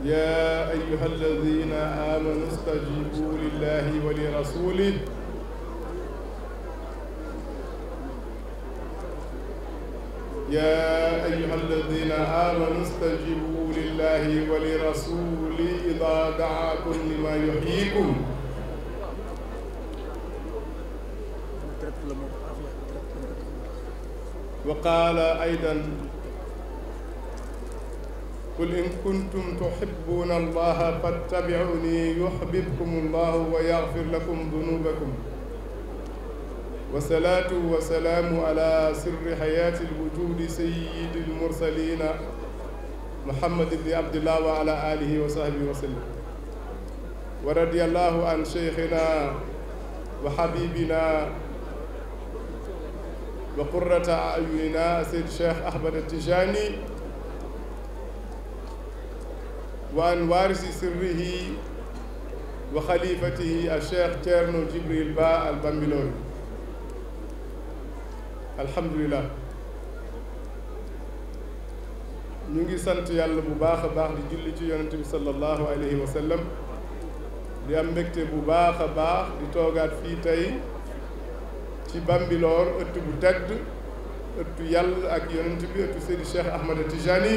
يا أيها الذين آمنوا استجيبوا لله ولرسوله يا أيها الذين آمنوا استجيبوا لله ولرسوله إذا دعاكم لما يحييكم وقال أيضا قل إن كنتم تحبون الله فاتبعوني يحببكم الله ويغفر لكم ذنوبكم والصلاة والسلام على سر حياة الوجود سيد المرسلين محمد بن عبد الله وعلى آله وصحبه وسلم ورضي الله عن شيخنا وحبيبنا وقرة أعيننا سيد الشيخ أحمد التجاني وعن وارث سره وخليفته الشيخ تيرنو جبريل با البامبلوري alhamdulilah ñu ngi sant yàlla bu baax a baax di julli ci yonent bi sallallahu alayhi wa sallam di am mbégte bu baax a baax di toogaat fii tey ci Bambilor ëtt bu tedd ëttu yàlla ak yonent bi ëttu Seydi Cheikh Ahmad Tijani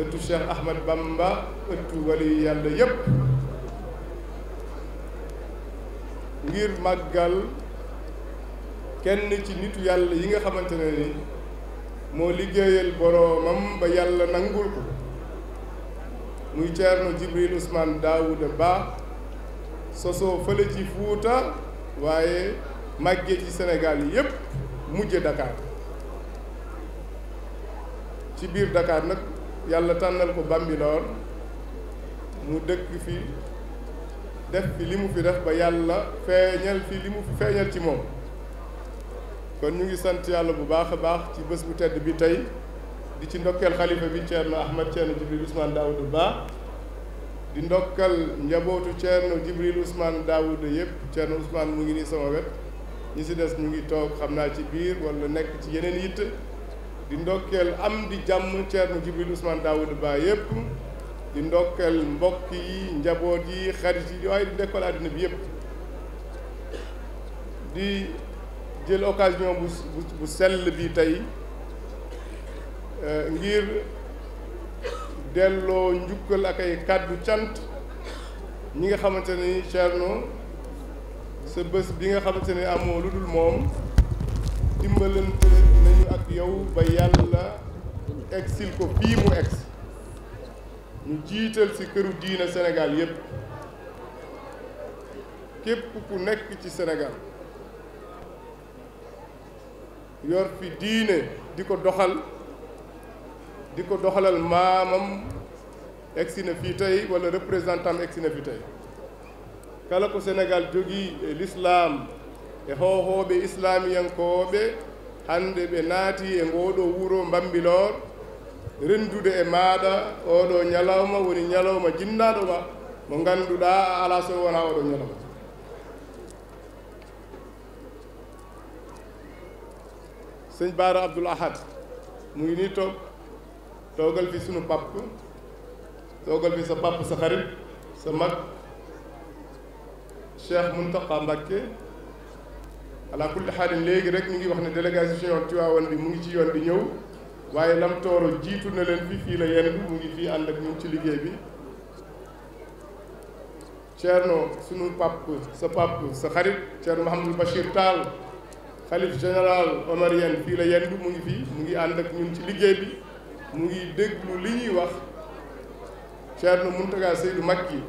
ëttu Cheikh Ahmad Bamba ëttu wali yàlla yépp ngir màggal kenn ci nitu yàlla yi nga xamante ne ni moo liggéeyal boroomam ba yàlla nangul ko muy Ceerno Jibril Ousmane Daouda Ba sosoo fële ci Fuuta waaye màggee ci Sénégal yi yépp mujje Dakar ci biir Dakar nag yàlla tànnal ko Bambilor mu dëkk fi def fi li mu fi def ba yàlla feeñal fi li mu fi feeñal ci moom kon ñu ngi sant yàlla bu baax a baax ci bés bu tedd bi tey di ci ndokkeel xalifa bi Ceerno Ahmad Ceerno Jibril Ousmane Daouda Ba di ndokkal njabootu Ceerno Jibril Ousmane Daouda yëpp Ceerno Ousmane mu ngi nii sama wet ñi si des ñu ngi toog xam naa ci biir wala nekk ci yeneen yitte di ndokkeel am di jàmm Ceerno Jibril Ousmane Daouda Ba yëpp di ndokkeel mbokk yi njaboot yi xarit yi waaye di ndekkal àddina bi yëpp di jël occasion bu sell bi tey ngir delloo njukkal ak ay kàddu cant ñi nga xamante ni Ceerno sa bés bi nga xamante ni amoo lu dul moom dimbalante nañu ak yow ba yàlla egsil ko fii mu egsi ñu jiital ci këru diina Sénégal yépp képp ku nekk ci Sénégal yor fi diine di ko doxalal maamam egsi na fii tey wala représentant egsi na fii tey kala ko Sénégal jogi l'islam e hohoɓe islamiyankoɓe hande ɓe naati e ngoɗo wuro Bambilor rendude e maɗa oɗo ñalawma woni ñalawma jinnaɗo ma mo ganduɗa a ala so wona oɗo ñalawma sëñ Baara Abdoul Ahad mu ngi nii toogal fi sunu papp toogal fi sa papp sa xarit sa mag Cheikh Mountakha Mbacké ala kulli xaalin léegi rek ñu ngi wax ne délégation Tivaouane bi mu ngi ci yoon di ñëw waaye lam tooro jiitu na leen fii la yenn mu ngi fii ànd ak ñun ci liggéey bi Ceerno sunu papp sa xarit Ceerno Mouhamadou Bachir Tall xalif général omarien fii la yendu mu ngi fii mu ngi ànd ak ñun ci liggéey bi mu ngi déglu li ñuy wax Ceerno Mountaga Seydou Makki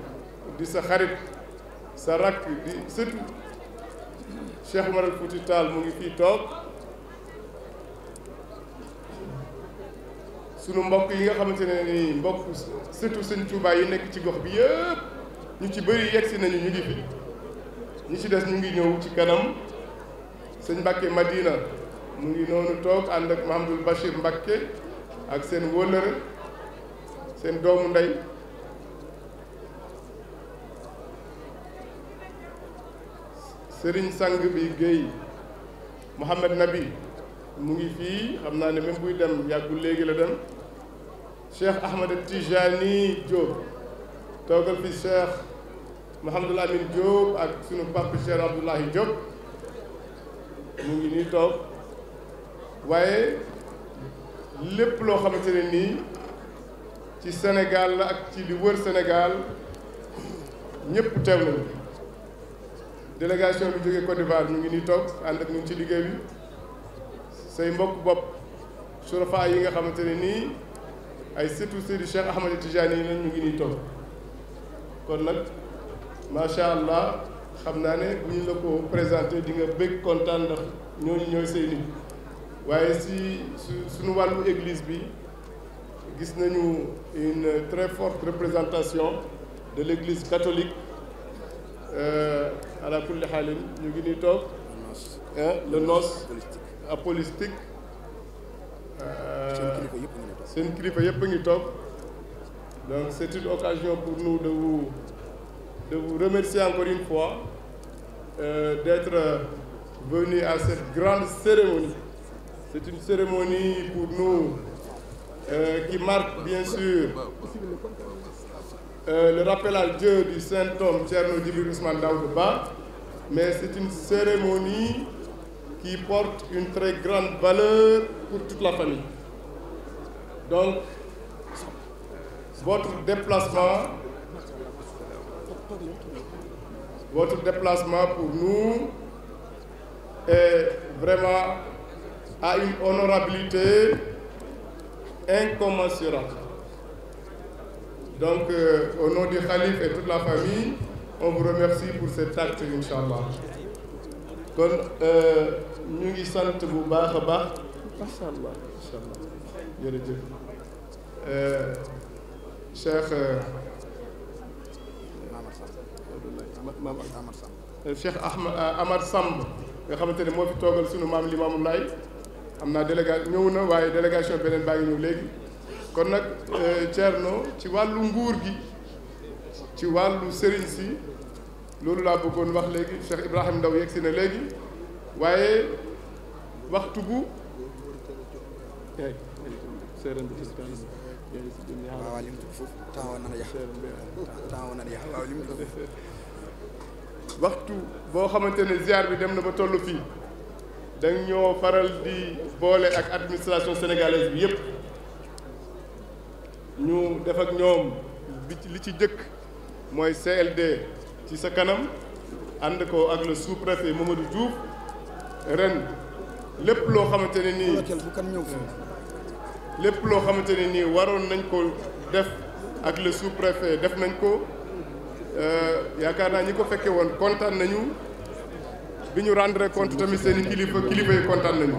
di sa xarit sa rakk di sëtu Cheikh Oumar Fouti Tall mu ngi fii toog sunu mbokk yi nga xamante ne ni mbokk sëtu sëñ Touba yi nekk ci gox bi yëpp ñu ci bëri yegsi nañu ñu ngi fi ñi ci des ñu ngi ñëw ci kanam sëñ Mbacké Madina mu ngi noonu toog ànd ak Mahamadou Bachir Mbacké ak seen wóllëre seen doomu ndey Serigne Sang bi Guèye Mouhamed Nabi mu ngi fii xam naa ne même buy dem yàggul léegi la dem Cheikh Ahmed Tijani Diop toogal fi Cheikh Mouhamadul Amin Diop ak sunu papa Cheikh Abdoulahi Diop mu ngi nii toog waaye lépp loo xamante ne nii ci Sénégal la ak ci li wër Sénégal ñëpp teew nañu délégation bi jógee Côte d'Ivoire ñu ngi nii toog ànd ak ñun ci liggéey bi say mbokk bopp surafa yi nga xamante ne nii ay sëtu Seydi Cheikh Ahmed Tijani yi lañ ñu ngi nii toog kon nag macha allah xam naa ne bu ñu la ko présenté di nga bëgg kontaan ndax ñooñu ñooy say nit waaye si suñu wàllu église bi gis nañu une très forte représentation de l'église catholique ala kulli xaalin ñu ngi nii toog le nos apostolique seen kilifa yëpp a ngi toog donc c'est une occasion pour nous de vous remercier encore une fois d'être venus à cette grande cérémonie. C'est une cérémonie pour nous qui marque bien sûr le rappel à Dieu du saint homme Thierno Djibril Ousmane Daouda Ba, mais c'est une cérémonie qui porte une très grande valeur pour toute la famille. Donc, votre déplacement pour nous est vraiment à une honorabilité incommensurable. Donc, au nom du Khalife et toute la famille, on vous remercie pour cet acte, Inch'Allah. kon ñu ngi sant bu baax a baax macha allah jërëjëf Cheikh Amar Samb nga xamante ne moo fi toogal sunu maam Limaamu Laay am naa délégation ñëw na waaye délégation beneen baa ngi ñëw léegi kon nag Thierno ci wàllu nguur gi ci wàllu sëriñ si loolu laa bëggoon wax léegi Cheikh Ibrahim Ndaw yegg si na léegi waaye waxtu bu waxtu boo xamante ne ziar bi dem na ba tollu fii dañ ñoo faral di boole ak administration sénégalaise bi yépp ñu def ak ñoom li ci jëkk mooy CLD ci sa kanam ànd ko ak le sous-préfet Mamadou Diouf ren lépp loo xamante ne nii waroon nañ ko def ak le sous-préfet def nañ ko yaakaar naa ñi ko fekkee woon kontaan nañu bi ñu rendre compte tamit seen i kilifa yi kontaan nañu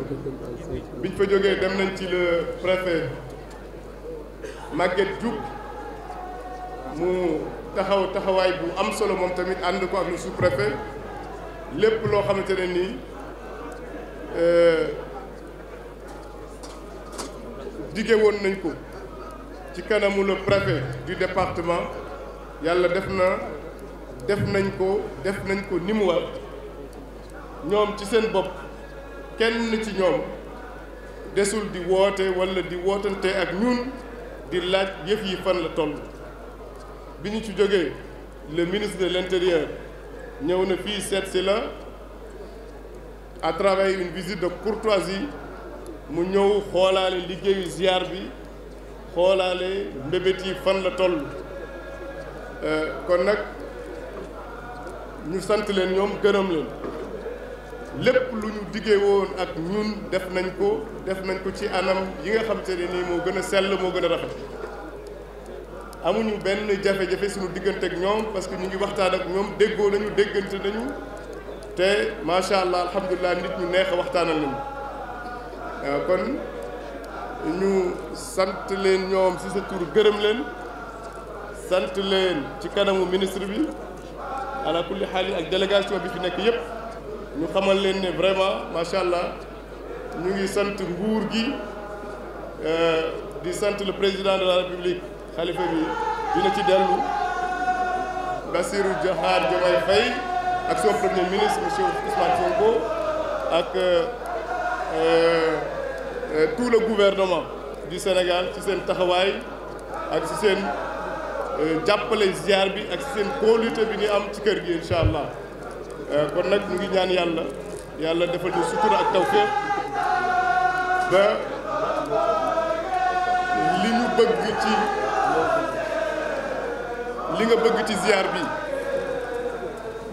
biñ fa jógee dem nañ ci le préfet Maguette Diop mu taxawaay bu am solo moom tamit ànd ko ak le sous-préfet lépp loo xamante ne nii dige woon nañ ko ci kanamu le préfet du département yàlla def nañ ko ni mu war ñoom ci seen bopp kenn ci ñoom desul di woote walla di wootante ak ñun di laaj yëf yi fan la toll bi ñu ci jógee le ministre de l'intérieur ñëw na fii seet si la à travers une visite de courtoisie mu ñëw xoolaale liggéeyu ziar bi xoolaale mbébét yi fan la toll kon nag ñu sant leen ñoom gërëm leen lépp lu ñu diggee woon ak ñun def nañ ko ci anam yi nga xam te ne nii moo gën a sell moo gën a rafet amuñu benn jafe-jafe suñu diggante ak ñoom parce que ñu ngi waxtaan ak ñoom déggoo nañu déggante nañu te macha allah alhamdulilah nit ñu neex a waxtaanal nañu kon ñu sant leen ñoom ci sa tur gërëm leen sant leen ci kanamu ministre bi ala kulli xaal ak délégation bi fi nekk yépp ñu xamal leen ne vraiment macha allah ñu ngi sant nguur gi di sant le président de la république xalifa bi dina ci dellu Bassirou Diomaye Faye ak son premier ministre monsieur Ousmane Sonko ak tout le gouvernement du Sénégal ci seen taxawaay ak si seen jàppale ziar bi ak si seen kóolute bi ni am ci kër gi incha allah kon nag ñu ngi ñaan yàlla defal ñu sutura ak tawfeex ba li nga bëgg ci ziar bi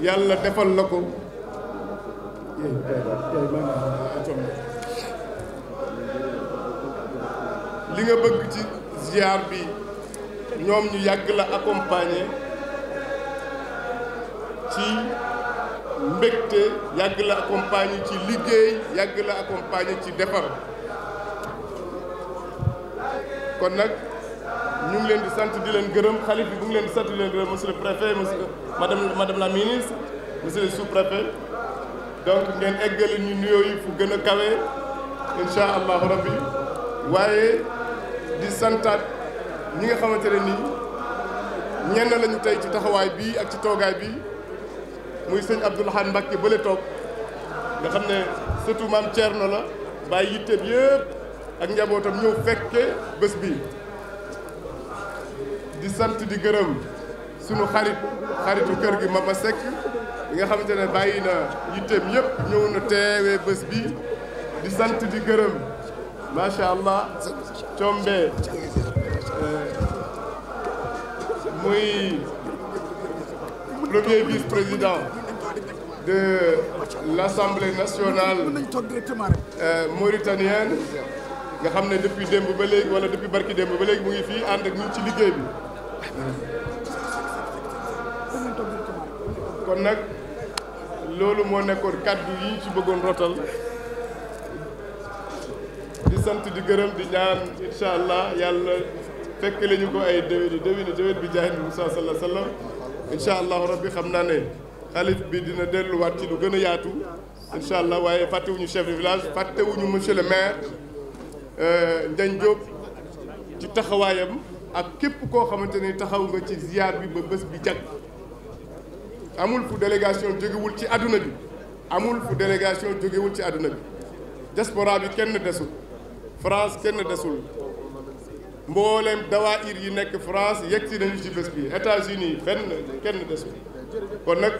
yàlla defal la ko li nga bëgg ci ziar bi ñoom ñu yàgg la accompagner ci mbégte yàgg la accompagner ci liggéey yàgg la accompagner ci defar kon nag ñu ngi leen di sant di leen gërëm xalif bi bu ngi leen di sant di leen gërëm monsieur le préfet madame la ministre monsieur le sous-préfet donc ngeen eggali ñu nuyoo yi fu gën a kawe incha allahu rabbi waaye di santaat ñi nga xamante ne nii ñenn lañu tey ci taxawaay bii ak ci toogaay bi muy sëñ Abdou Lahad Mbacké bële toog nga xam ne surtout maam Thierno la bàyyi yitteem yëpp ak njabootam ñëw fekke bés bi di sant di gërëm sunu xaritu kër gi Mama Seck yi nga xamante ne bàyyi na yitteem yëpp ñëw na teewee bés bi di sant di gërëm macha allah Combe muy premier vice-président de l'Assemblée nationale mauritanienne nga xam ne depuis démb ba léegi wala depuis barki démb ba léegi mu ngi fii ànd ak ñun ci liggéey bi kon nag loolu moo nekkoon kàddu yi ci bëggoon rotal di sant di gërëm di ñaan incha allah yàlla fekk lañu ko ay déwén bi jaahid bi Musaa sallallahu alayhi wa sallam incha allahu rabbi xam naa ne xalif bi dina delluwaat ci lu gën a yaatu incha allah waaye fàttewuñu chef de village fàttewuñu monsieur le maire Ndiagne Diop ci taxawaayam ak képp koo xamante ni taxaw nga ci ziar bi ba bés bi jag amul fu délégation jógewul ci àdduna bi amul fu délégation jógewul ci àdduna bi diaspora bi kenn desul France kenn desul mboolem dawaayir yi nekk France yegg si nañu ci bés bi États-Unis fenn kenn desul kon nag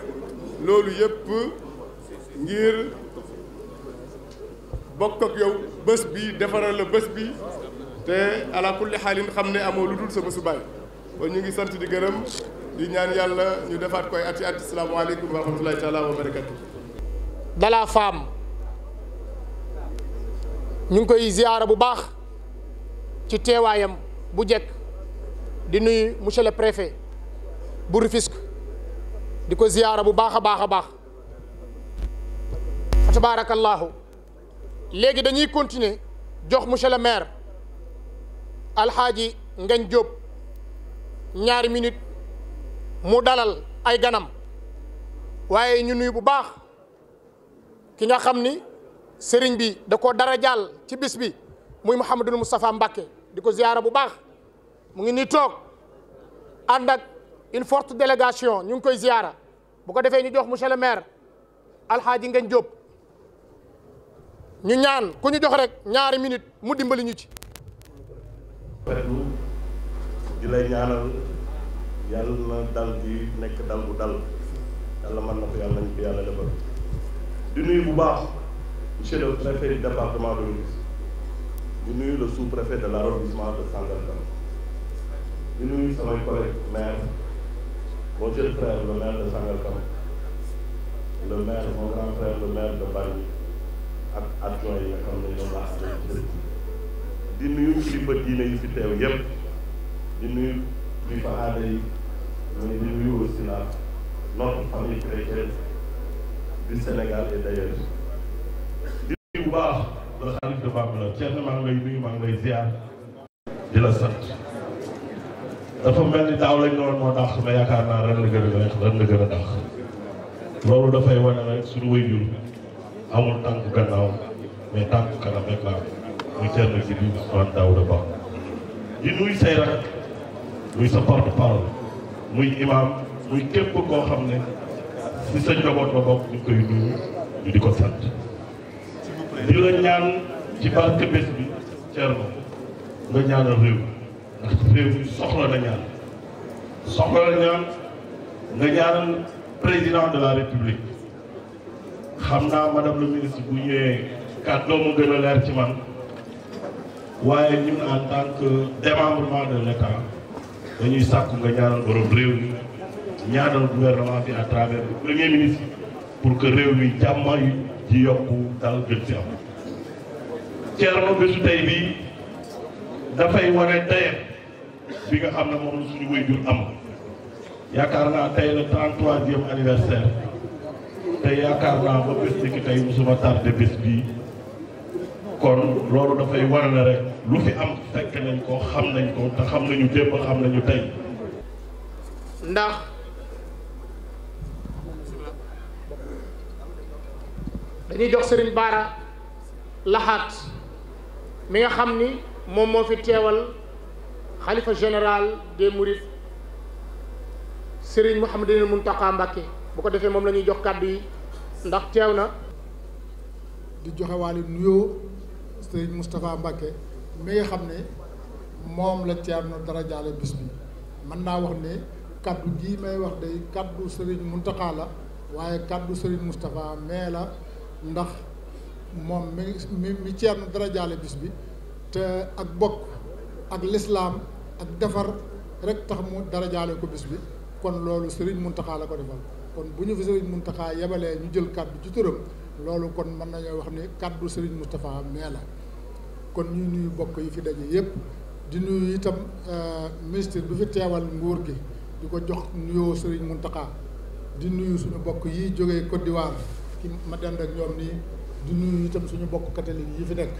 loolu yëpp ngir bokk ak yow bés bi defaral la bés bi te ala kulli xaalin xam ne amoo lu dul sa bésu baay kon ñu ngi sant di gërëm di ñaan yàlla ñu defaat koy ati ati asalaamaaleykum wa rahmatulahi taala wa barakatu. de la femme ñu ngi koy ziyaara bu baax ci teewaayam bu jekk di nuyu monsieur le préfet bu Rufisque di ko ziyaara bu baax a baax a baax fa tabarakallahu léegi dañuy continuer jox monsieur le maire alxaaji Ngagne Diop ñaari minute mu dalal ay ganam waaye ñu nuyu bu baax ki nga xam ni sëriñ bi da ko dara jàll ci bis bi muy Mouhamadou Moustapha Mbacké di ko ziyaara bu baax mu ngi nii toog ànd ak une forte délégation ñu ngi koy ziyaara bu ko defee ñu jox monsieur le maire alxaaji Ngagne Diop ñu ñaan ku ñu jox rek ñaari minute mu dimbali ñu ci. di lay ñaanal yàlla na dal gi nekk dal bu dal yàlla mën na ko yàlla nañu ko yàlla defal di nuyu bu baax monsieur le préfet du département de Rufisque di nuyu le sous-préfet de l'arrondissement de Sangalkam di nuyu samay collègues maire mon jeune frère le maire de Sangalkam le maire mon grand frère le maire de Bargny ak adjoint yi nga xam ne ñoom laa àndal di nuyu kilifa diine yi fi teew yépp di nuyu kilifa aada yi mais di nuyu aussi la notre famille chrétienne du Sénégal et d'ailleurs di nuyu bu baax le xalif de Bambilor Thierno maa ngi lay nuyu maa ngi lay ziar di la sant dafa mel ni daaw lañ doon moo dàq mais yaakaar naa ren la gën a neex ren la gën a dàq loolu dafay wane rek suñu wéyjur amul tànk gannaaw mais tànk kanam rek la muy Thierno si di Ousmane Daouda Ba di nuyu say rak muy sa porte-parole muy imam muy képp koo xam ne si sa njaboot la bokk ñu koy nuyu ñu di ko sant di la ñaan ci barke bés bi Thierno nga ñaanal réew ndax réew mi soxla na ñaan nga ñaanal président de la république. xam naa madame le ministre bu ñëwee kàddu mu gën a leer ci man waaye ñun en tant que démembrement de l'État dañuy sàkku nga ñaanal borom réew mi ñaanal gouvernement bi à travers le premier ministre pour que réew mi jàmm ji yokku dal gën ci am. Thierno bésu tey bi dafay wane tayam bi nga xam ne moom la suñu waajur am yaakaar naa tey le 33e anniversaire te yaakaar naa ba bés ki tey musuma tardé bés bii kon loolu dafay wane ne rek lu fi am fekk nañ ko xam nañ ko te xam nañu démb xam nañu tey. ndax dañuy jox Serigne Bara Lahat mi nga xam ni moom moo fi teewal xalifa général des Mourides Serigne Mouhamadou Mountakha Mbacké bu ko defee moom la ñuy jox kàddu yi ndax teew na. di joxe waale nuyoo Serigne Moustapha Mbacké mi nga xam ne moom la Thierno dara jaale bis bi mën naa wax ne kaddu gii may wax day kaddu Serigne Mountakha la waaye kaddu Serigne Moustapha mais la ndax moom mi Thierno dara jaale bis bi te ak bokk ak lislaam ak defar rek tax mu dara jaale ko bis bi kon loolu Serigne Mountakha la ko defal kon bu ñu fi Serigne Mountakha yebalee ñu jël kaddu ci turam loolu kon mën nañoo wax ne kaddu Serigne Moustapha mais la kon ñuy nuyu bokk yi fi daje yépp di nuyu itam ministre bi fi teewal nguur gi di ko jox nuyoo Serigne Mountakha di nuyu suñu bokk yi jógee Côte d'Ivoire ki ma dend ak ñoom nii di nuyu itam suñu bokk catholique yi fi nekk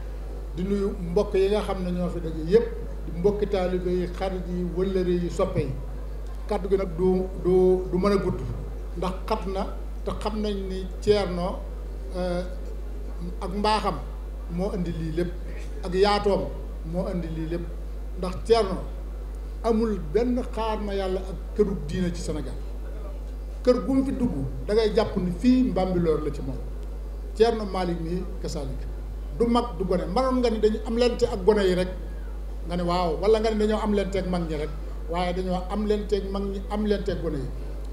di nuyu mbokk yi nga xam ne ñoo fi daje yépp di mbokki taalibe yi xarit yi wëllëre yi soppe yi kaddu gi nag du mën a gudd ndax xat na te xam nañ ni Thierno ak mbaaxam moo indi lii lépp ak yaatoom moo indi lii lépp ndax Thierno amul benn xaar ma yàlla ak këru diine ci Sénégal kër gu mu fi dugg da ngay jàpp ni fii Mbambilor la ci moom Thierno Malick nii kasalik du mag du gone manoon nga ni dañu am lente ak gone yi rek nga ne waaw wala nga ni dañoo am lente ak mag ñi rek waaye dañoo am lente ak mag ñi am lente ak gone yi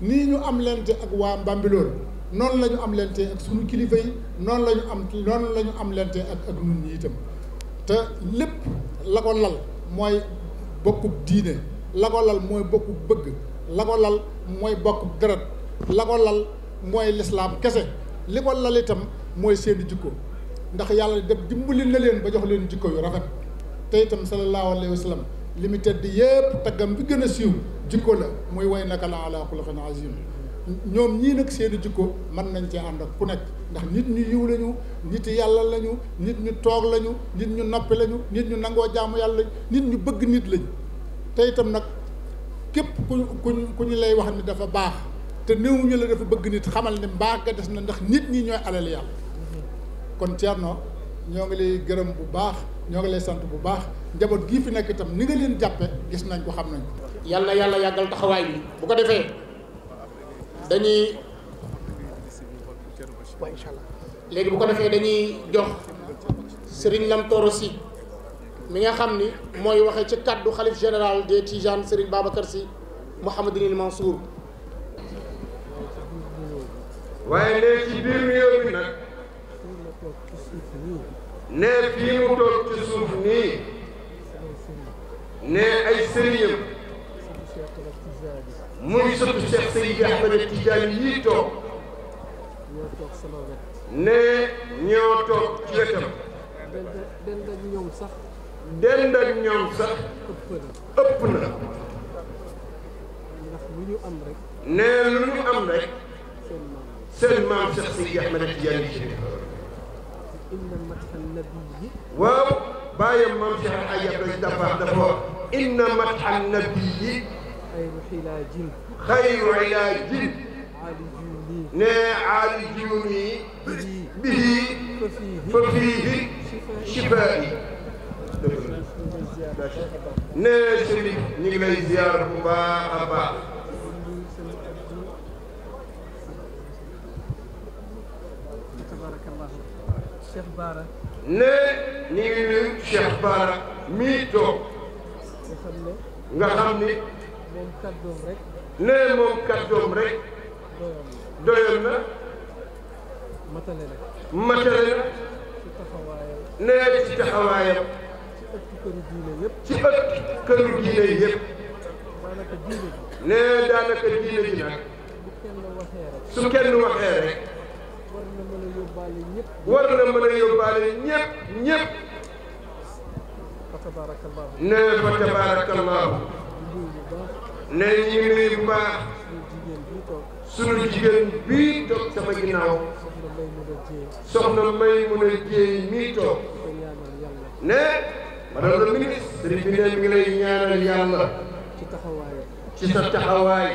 nii ñu am lente ak waa Mbambilor noonu la ñu am lente ak suñu kilifa yi noonu la ñu am lente ak ñun ñi itam te lépp la ko lal mooy bokkub diine la ko lal mooy bokkub bëgg la ko lal mooy bokkub deret la ko lal mooy lislaam kese li ko lal itam mooy seeni jikko ndax yàlla def dimbali na leen ba jox leen jikko yu rafet te itam sallallahu alayhi wa sallam li mu tedd yépp taggam bi gën a siiw jikko la muy way naka la ala xuluqin azim ñoom ñii nag seeni jikko mën nañ cee ànd ak ku nekk ndax nit ñu yiw lañu nit yàlla lañu nit ñu toog lañu nit ñu noppi lañu nit ñu nangoo jaamu yàlla nit ñu bëgg nit lañu te itam nag képp ku ñu lay wax ni dafa baax te néewuñu la dafa bëgg nit xamal ne mbaax ga des na ndax nit ñi ñooy alal yàlla kon Thierno ñoo ngi lay gërëm bu baax ñoo ngi lay sant bu baax njaboot gii fi nekk itam ni nga leen jàppe gis nañ ko xam nañ ko. yàlla yàggal taxawaay bi bu ko defee dañuy waaw incha allah léegi bu ko defee dañuy jox Serigne Lam Toro Sy mi nga xam ni mooy waxee ci kaddu xalif général des Tijanes Serigne Babacar Sy Mouhamadinil Mansour. waaye ne ci biir nuyoo bi nag ne fii mu toog ci suuf nii ne ay sëriñam muy sëtu Cheikh Seydi Ahmed Tidiane yii toog ne ñoo toog ci wetam dend ak ñoom sax ëpp na ne lu ñu am rek seen maam Cheikh Seydi Ahmed Tidiane yi ci waaw bàyyam maam Cheikh Al Hadj Abdoulaye dafa inna matxa nabiyyi xayru ilaajin ne aalijuni bihi fa fiihi shifaa'i ne sëriñ ñu ngi lay ziar bu baax a baax ne ñu ngi nuyu Cheikh Bara mii toog nga xam ni moom kàddoom rek nee moom kàddoom rek doyoon na matale na matale na ci taxawaayam nee ci taxawaayam ci ëtt këru diine yëpp ci ëtt këru diine yëpp daanaka diine ji nee daanaka diine ji nag bu kenn waxee rek su kenn waxee rek war na mën a yóbbaale ñëpp war na mën a yóbbaale ñëpp fa tabarakallahu nee fa tabarakallahu di nuyu bu baax nee ñu ngi nuyu bu baax suñu jigéen bii toog sunu jigéen bii toog sama ginnaaw soxna May mën a jéem soxna May mun a jéey mii toog ko ñaanal yàlla nee madame la ministre sëriñ bi ne mi ngi lay ñaanal yàlla ci taxawaayam ci sa taxawaay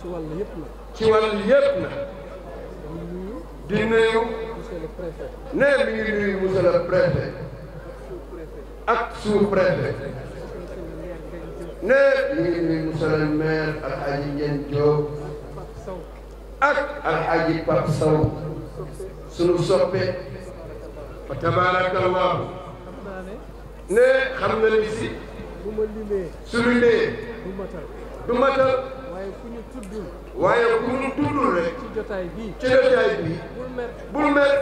ci wàll yëpp nag ci wàll yépp na di nuyu di nuyu monsieur le préfet nee mi ngi nuyu monsieur le préfet ak sous-préfet nee mi ngi nuyu monsieur le maire Alhaji Ndiène Diop ak Alhaji Pape Sow sunu soppe fa tabarakallahu xam naa ne nee xam na ni si bu ma limee suñu nee du matal du matal waaye ku ñu tuddul waaye ku ñu tuddul rek ci jotaay bii ci jotaay bi bul mer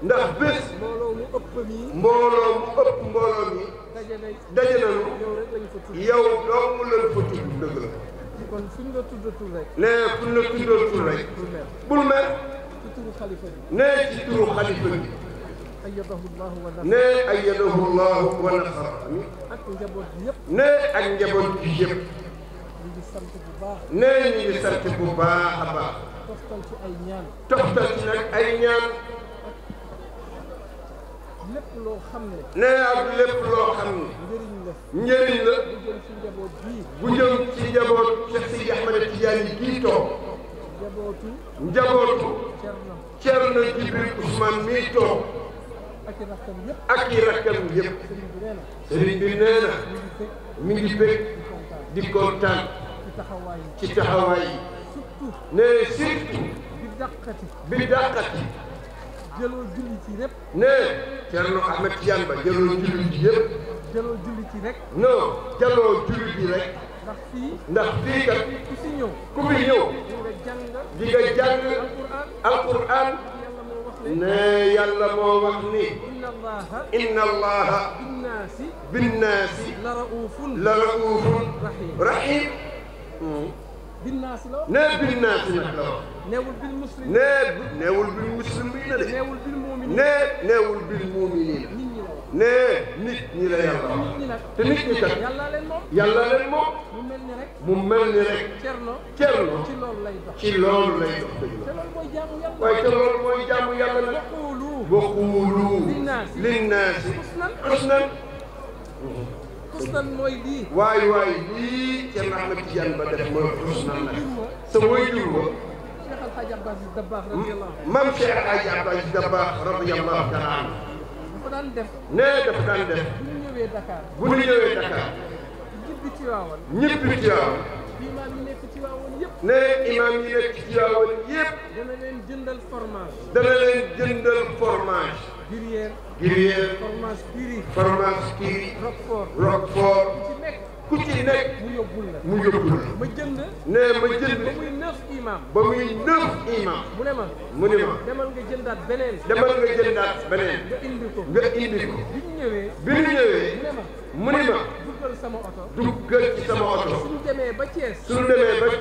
ndax bés mbooloo mu ëpp mii mbooloo mu ëpp mbooloo mi daje nañu yow rek lañu ko tudd yow doomu lañ fa tudd dëgg la kon suñ la tuddatul rek nee fu ñu la tuddatul rek bul mer ci turu xalifa bi nee ci turu xalifa bi ayyadahu llahu wa nasara nee ayyadahu llahu wa nasara ak njaboot bi yëpp nee ak njaboot bi yëpp ñu ngi sant bu baax nee ñu ngi sant bu baax a baax toftal ci ay ñaan toftal ci nag ay ñaan lépp loo xam ne nee ak lépp loo xam ne njëriñ la bu jëm ci njaboot bii bu jëm ci njaboot Cheikh Sidi Ahmed Tidiane kii toog njabootu Cerno Cerno Jibril Ousmane mii toog ak i rakkam yëpp ak i rakkam yëpp sëriñ bi nee na sëriñ bi nee na ñu ngi fekk mi ngi bëgg di kontaan ci taxawaay yi ci taxawaay yi surtout nee surtout bi dàqati jëloo julli ci rek nee Cerno Ahmed Tidiane ba jëloo julli ji yëpp jëloo julli ci rek non jëloo julli ji rek ndax fii kat ku fi ñëw di nga jàng alquran ne yàlla moo wax ni inna allaha binnaasi la raufun rahim ne binnaasi nag la wax neewul bil muslimina de neewul bil muminina ne nit ñi la yàlla wax te nit ñi kat yàlla leen moom mu mel ni rek cerno ci loolu lay dox dëgg la waaye te loolu mooy jaamu yàlla nag waqulu linnaasi xusnan mooy lii waay lii Cerno Ahmed Tidiane ba def mooy xusnan nag sa mooy jur wa mam Cheikh Alhaji Abdou Aziz Dabakh radiyallahu taala anhu dafa daan def bu ñu ñëwee Dakar ñibbi Tiwaawan imaam yi nekk Tiwaawan yëpp ne imaam yi nekk Tiwaawan yëpp dana leen jëndal fromage gruyère fromage kiri roquefort ku ci nekk mu yóbbul la ma jënd ba muy 9 imam mu ne ma demal nga jëndaat beneen nga indi ko bi ñu ñëwee mu ne ma duggal sama oto suñu demee ba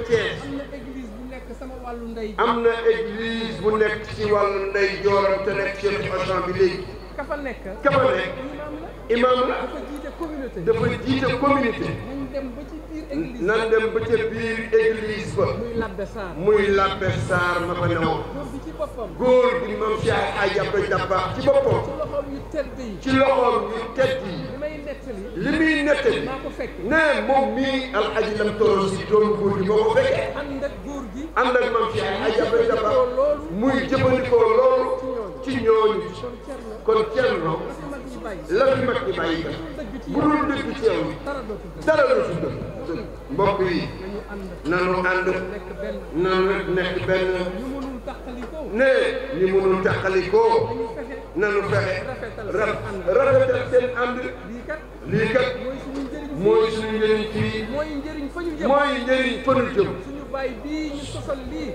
Thiès am na église bu nekk sama wàllu ndey am na église bu nekk ci wàllu ndey jooram te nekk ci Auchan bi léegi ka fa nekk imam la dafa jiite communauté nan dem ba ci biir église ba muy Labbe Sarr ma fa newoon góor bi moom Cheikh Hadji Abdou Dabakh ci boppam ci loxoom yu tedd yi li muy nettali ne moom mii Alhaji Lam Tooro si doomu góor gi moo ko fekkee ànd ak moom Cheikh Hadji Abdou Dabakh muy jëfandikoo loolu ci ñooñu kon Cerno la fi mag ñi bàyyi bu dul dëgg ci yow dara la su dëgg mbokk yi nanu ànd nanu nekk benn ne ñi mënul tàqalikoo nanu fexe rafetal seen ànd lii kat mooy suñu njëriñ fii. mooy njëriñ fa ñu jëm. mooy njëriñ fa ñu jëm. suñu baay bii ñu sosal lii.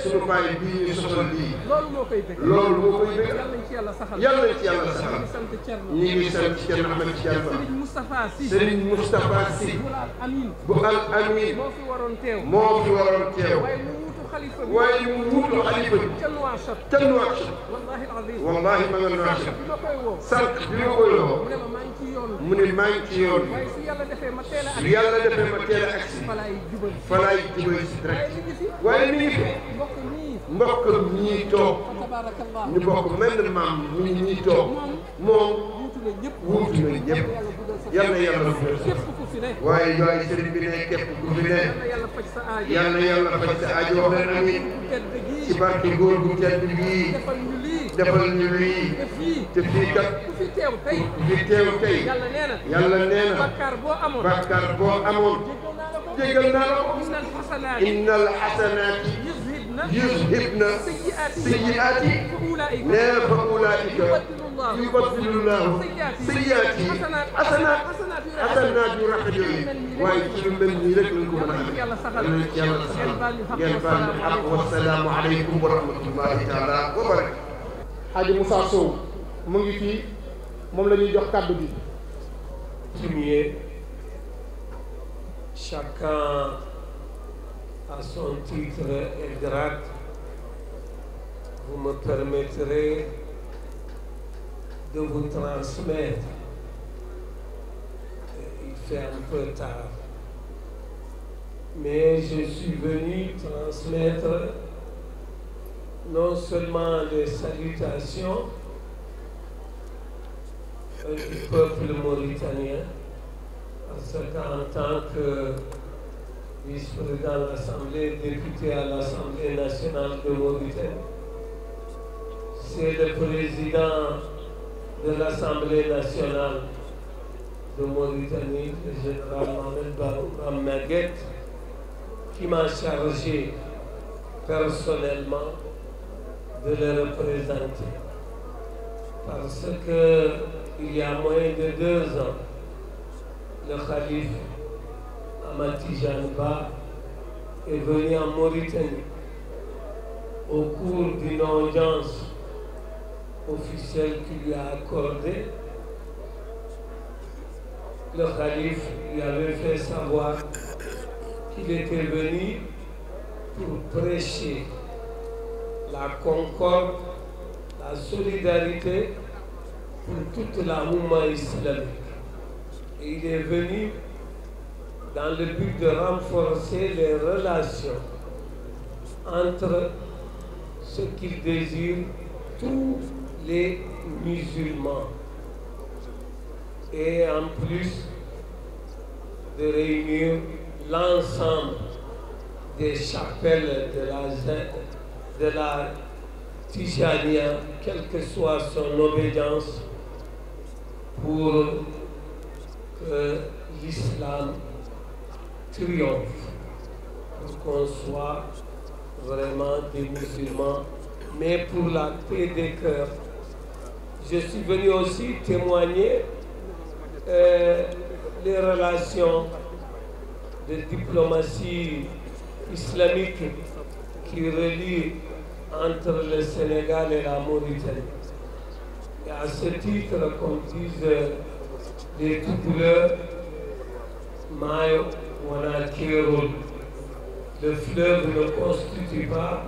suñu baay bii ñu sosal lii. loolu moo koy bëgg. loolu moo koy bëgg. yàlla nañ ci yàlla saxal. yàlla nañ ci yàlla saxal. ñu ngi sant Thierno. ñu ngi sant Thierno Ahmed Thierno. Serigne Moustapha Sy. Serigne Moustapha Sy. bu al amin. bu al amin. moo fi waroon teew. moo fi waroon teew. waaye mu wuutu xalifa bi. waaye mu wuutu xalifa bi. ca Nouakchott. ca Nouakchott. wallahi alazim. wallahi ma nga Nouakchott. bi ma koy woo. sànq bi ma koy woo. mu ne ma maa ngi ci yoon. mu ne maa ngi ci yoon. waaye su yàlla defee ma teel a agsi. yàlla defee ma teel a agsi. falaay jubal. falaay jubal si direct. waaye mi ngi fi. mbokk ñii. mbokk ñii toog. fa tabarakallah. ñu bokk mel maam mi ngi ñii toog. moom wuutu na ñëpp. wuutu na ñëpp. yal na yàlla fay. képp ku fi ne. waaye yooyu sëriñ bi ne képp ku fi ne. yal na yàlla faj sa aajo. yal na yàlla faj sa aajo wax leen amiin. tedd gii. ci barke góor gu tedd gii. defal ñu lii. defal ñu lii. te fii. te fii kat. ku fi teew tey. ku fi teew tey. yàlla nee na. yàlla nee na. bakkaar boo amoon. bakkaar boo amoon. jégal naa la ko. innal xasanaati. innal xasanaati. yuzhibna sayyi'aati. nee fa ulaa'ika yubaddilu llaahu sayyi'aati xasanaat yu rafet yooyu. waaye ci lu mel nii rek lañ ko mën a amee. yàlla saxal ngeen baal ñu xaq wasalaamu aleykum wa rahmatullahi taala wa barakatuh. Hadji Moussa Sow mu ngi fii moom la ñuy jox kàddu gi. Premier, chacun à son titre et grade, vous me permettrez de vous transmettre. Il fait un peu tard, mais je suis venu transmettre non seulement les salutations du peuple mauritanien, parce qu'en tant que vice-président de l'Assemblée, député à l'Assemblée nationale de Mauritanie, c'est le président de l'Assemblée nationale de Mauritanie, le général Mohamed Bahoum Maguette, qui m'a chargé personnellement de le représenter. Parce que il y a moins de 2 ans, le calife Ahmad Tidiane Ba est venu en Mauritanie au cours d'une audience officielle qu'il lui a accordée. Le calife lui avait fait savoir qu'il était venu pour prêcher la concorde, la solidarité pour toute la Oumma islamique. Et il est venu dans le but de renforcer les relations entre ce qu'il désire tous les musulmans, et en plus de réunir l'ensemble des chapelles de la Tijania, quelle que soit son obédience, pour que l'islam triomphe, pour qu'on soit vraiment des musulmans, mais pour la paix des cœurs. Je suis venu aussi témoigner les relations de diplomatie islamique qui relient entre le Sénégal et la Mauritanie. Et à ce titre, comme disent les Toucouleurs, Mayo Wanakirul, le fleuve ne constitue pas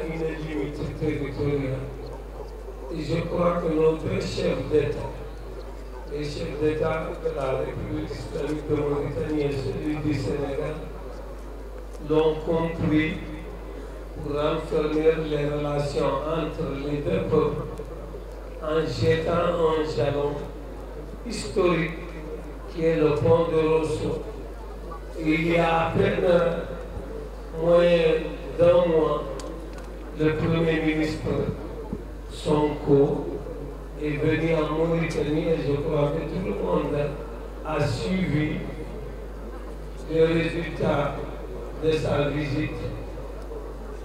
une limite territoriale. Et je crois que nos deux chefs d'État, les chefs d'État de la République islamique de Mauritanie et celui du Sénégal, l'ont compris pour renfermer les relations entre les deux peuples en jetant un jalon historique qui est le pont de Rosso. Il y a à peine moins d'1 mois, le Premier ministre Sonko est venu en Mauritanie et je crois que tout le monde a suivi les résultats de sa visite.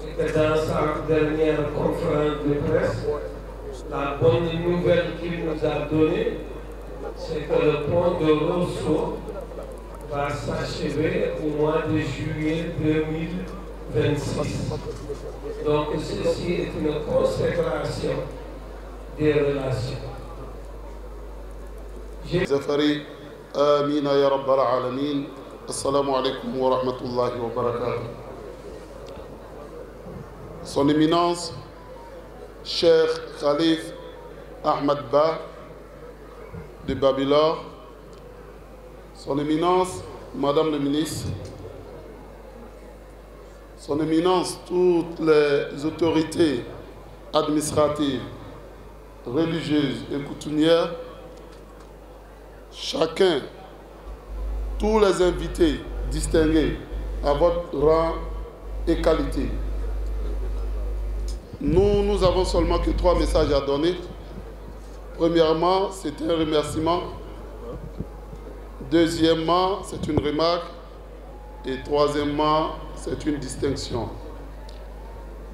Et que dans sa dernière conférence de presse, la bonne nouvelle qu'il nous a donnée, c'est que le pont de Rosso va s'achever au mois de juillet 2026. Donc ceci est une consécration des relations. Zafari, Amina ya Rabbal Alamin. Assalamu alaikum wa rahmatullahi wa barakatuh. Son Éminence, Cheikh Khalif Ahmad Ba de Babylore, Son Éminence, Madame le Ministre, Son Éminence, toutes les autorités administratives, religieuses et coutumières, chacun, tous les invités distingués à votre rang et qualité. Nous avons seulement que 3 messages à donner. Premièrement, c'est un remerciement. Deuxièmement, c'est une remarque. Et troisièmement, c'est une distinction.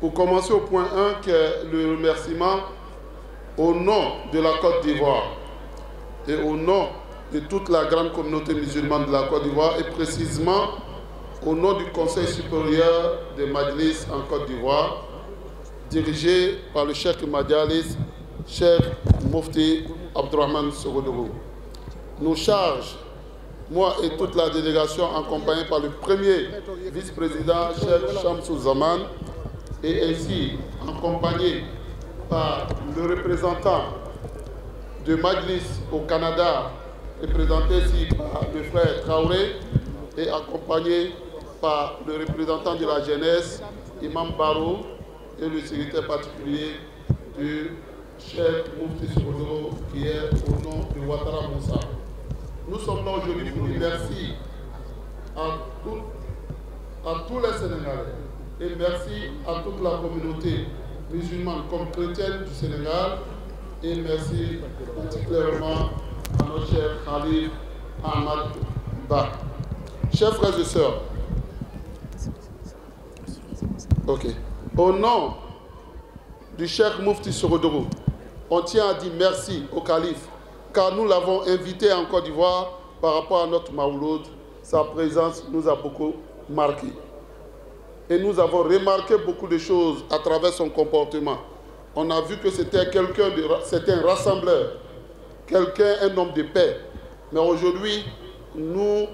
Pour commencer au point 1, qui est le remerciement au nom de la Côte d'Ivoire et au nom de toute la grande communauté musulmane de la Côte d'Ivoire et précisément au nom du Conseil supérieur des Majlis en Côte d'Ivoire, dirigé par le Cheikh Majalis, Cheikh Mufti Abdourahmane Sorodogo. Nous charge, moi et toute la délégation, accompagnée par le premier vice-président, Cheikh Shamsou Zaman, et ainsi accompagné par le représentant de Majlis au Canada, représenté ici par le frère Traoré, et accompagné par le représentant de la jeunesse, Imam Barou, et le secrétaire particulier du Cheikh Mufti Sorodogo, qui est au nom de Ouattara Moussa. Nous sommes là aujourd'hui pour dire merci à tous les Sénégalais et merci à toute la communauté musulmane comme chrétienne du Sénégal et merci particulièrement à notre cher Khalif Ahmad Ba. Chers frères et sœurs, au nom du Cheikh Mufti Sorodogo, on tient à dire merci au calife car nous l'avons invité en Côte d'Ivoire par rapport à notre Mawloud. Sa présence nous a beaucoup marqué. Et nous avons remarqué beaucoup de choses à travers son comportement. On a vu que c'était un rassembleur, un homme de paix. Mais aujourd'hui, nous,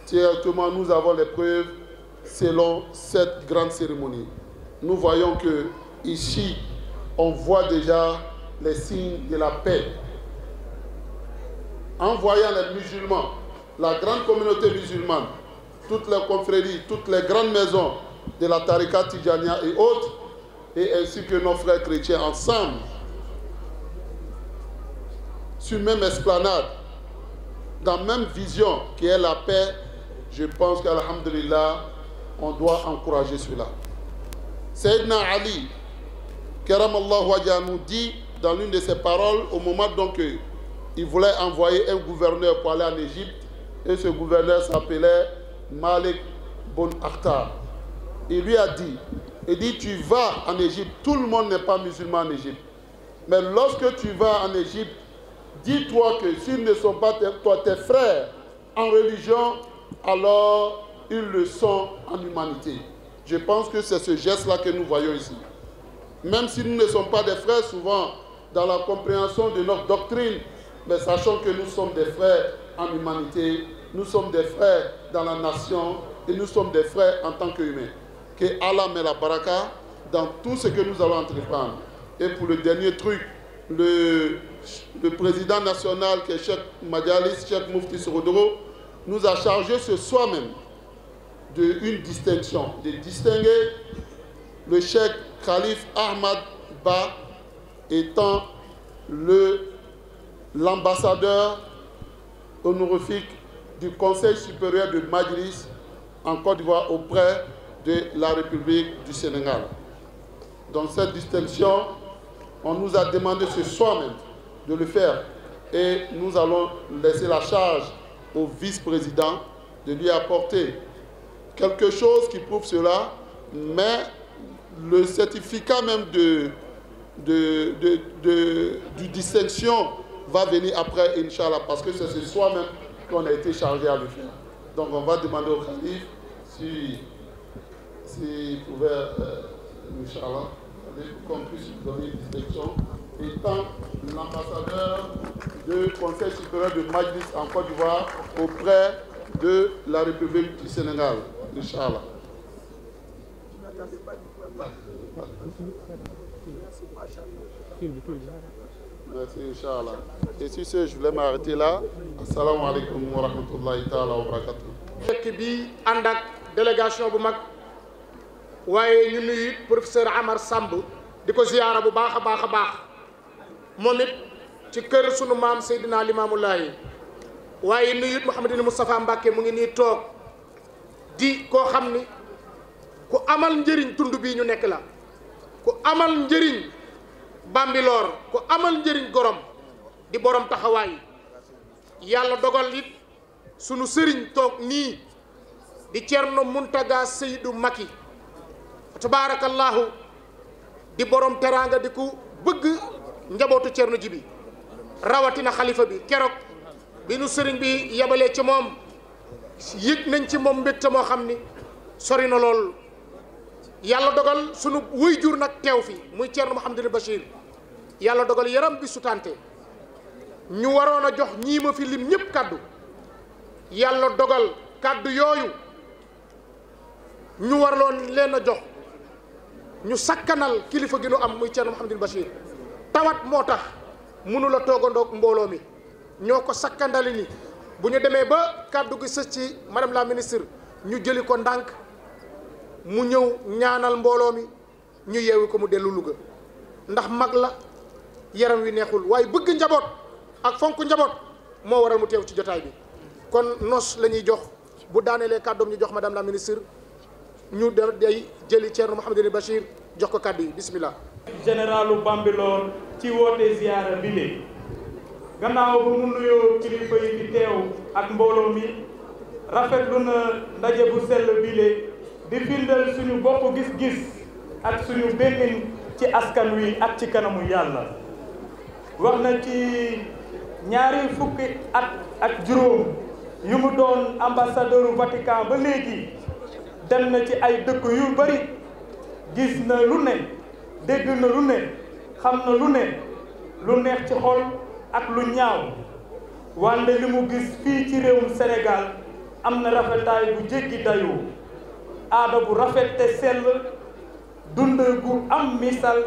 directement, nous avons les preuves selon cette grande cérémonie. Nous voyons que ici, on voit déjà les signes de la paix. En voyant les musulmans, la grande communauté musulmane, toutes les confréries, toutes les grandes maisons de la Tariqa Tijania et autres, et ainsi que nos frères chrétiens ensemble, sur même esplanade, dans la même vision qui est la paix, je pense qu'alhamdulillah, on doit encourager cela. Sayyidina Ali, Karamallahu wajha, nous dit dans l'une de ses paroles, au moment donc il voulait envoyer un gouverneur pour aller en Égypte, et ce gouverneur s'appelait Malik Bon Akhtar. Il lui a dit, tu vas en Égypte, tout le monde n'est pas musulman en Égypte. Mais lorsque tu vas en Égypte, dis-toi que s'ils ne sont pas tes frères en religion, alors ils le sont en humanité. Je pense que c'est ce geste-là que nous voyons ici. Même si nous ne sommes pas des frères, souvent dans la compréhension de notre doctrine, mais sachons que nous sommes des frères en humanité, nous sommes des frères dans la nation et nous sommes des frères en tant qu'humains. Que Allah met la baraka dans tout ce que nous allons entreprendre. Et pour le dernier truc, le président national, qui est Cheikh Majalis, Cheikh Mufti Sorodogo, nous a chargé ce soir même d'une distinction, de distinguer le Cheikh Khalif Ahmad Ba étant l'ambassadeur honorifique du Conseil supérieur de Majlis en Côte d'Ivoire auprès de la République du Sénégal. Dans cette distinction, on nous a demandé ce soir même de le faire et nous allons laisser la charge au vice-président de lui apporter quelque chose qui prouve cela, mais le certificat même du distinction va venir après, Inch'Allah, parce que c'est ce soir même qu'on a été chargé à le faire. Donc on va demander au Khalif s'il pouvait, Inch'Allah, qu'on puisse lui donner une distinction, étant l'ambassadeur du Conseil supérieur de Majlis en Côte d'Ivoire auprès de la République du Sénégal, Inch'Allah. Merci, Inch'Allah. Et sur ce, je voulais m'arrêter là. Assalamu alaikum wa rahmatullahi ta'ala wa barakatuh. dëkk bi ànd ak délégation bu mag waaye ñu nuyu professeur Amar Samb di ko ziyaara bu baax a baax a baax moom it ci kër sunu maam Seydina Limaamu Laay waaye nuyu Mouhamadou Moustapha Mbacké mu ngi nii toog di koo xam ni ku amal njëriñ tund bii ñu nekk la ku amal njëriñ Bambilor ku amal njëriñ Gorom di borom taxawaay yàlla dogal it sunu sëriñ toog nii di Cerno Muntaga Seydou Macky tabaarakallahu di borom teraanga di ku bëgg njabootu Cerno ji bi rawatina xalifa bi keroog bi nu sëriñ bi yabalee ci moom yëg nañ ci moom mbégte moo xam ni sori na lool yàlla dogal sunu wuy jur nag teew fi muy Cerno Mouhamadou Bachir yàlla dogal yaram bi sutante ñu waroon a jox ñii ma fi lim ñëpp kàddu yàlla dogal kàddu yooyu ñu warloon leen a jox ñu sakkanal kilifa gi nu am muy Cerno Mouhamadou Bachir tawat moo tax mënula toogandoog mbooloo mi ñoo ko sakkandali ni bu ñu demee ba kàddu gi sës ci madame la ministre ñu jëli ko ndànk mu ñëw ñaanal mbooloo mi ñu yeewi ko mu dellu Louga ndax mag la yaram wi neexul waaye bëgg njaboot ak fonk njaboot moo waral mu teew ci jotaay bi kon nos la ñuy jox bu daanelee kàddoom ñu jox madame la ministre ñu day jëli Thierno Mouhamadou Bachir jox ko kàddu yi bismillah. généralu Bambilor ci woote ziyaara bi le gannaaw bu mu nuyoo kilifa yi fi teew ak mbooloo mi rafetlu na ndaje bu sell bi le di firndeel suñu bopp gis-gis ak suñu bennin ci askan wi ak ci kanamu yàlla wax na ci ñaari fukki at ak juróom yu mu doon ambassadeur Vatican ba léegi dem na ci ay dëkk yu bari gis na lu ne dégg na lu ne xam na lu ne lu neex ci xol ak lu ñaaw wante li mu gis fii ci réewum Sénégal am na rafetaay bu jéggi dayoo aada bu rafet te sell dund gu am misal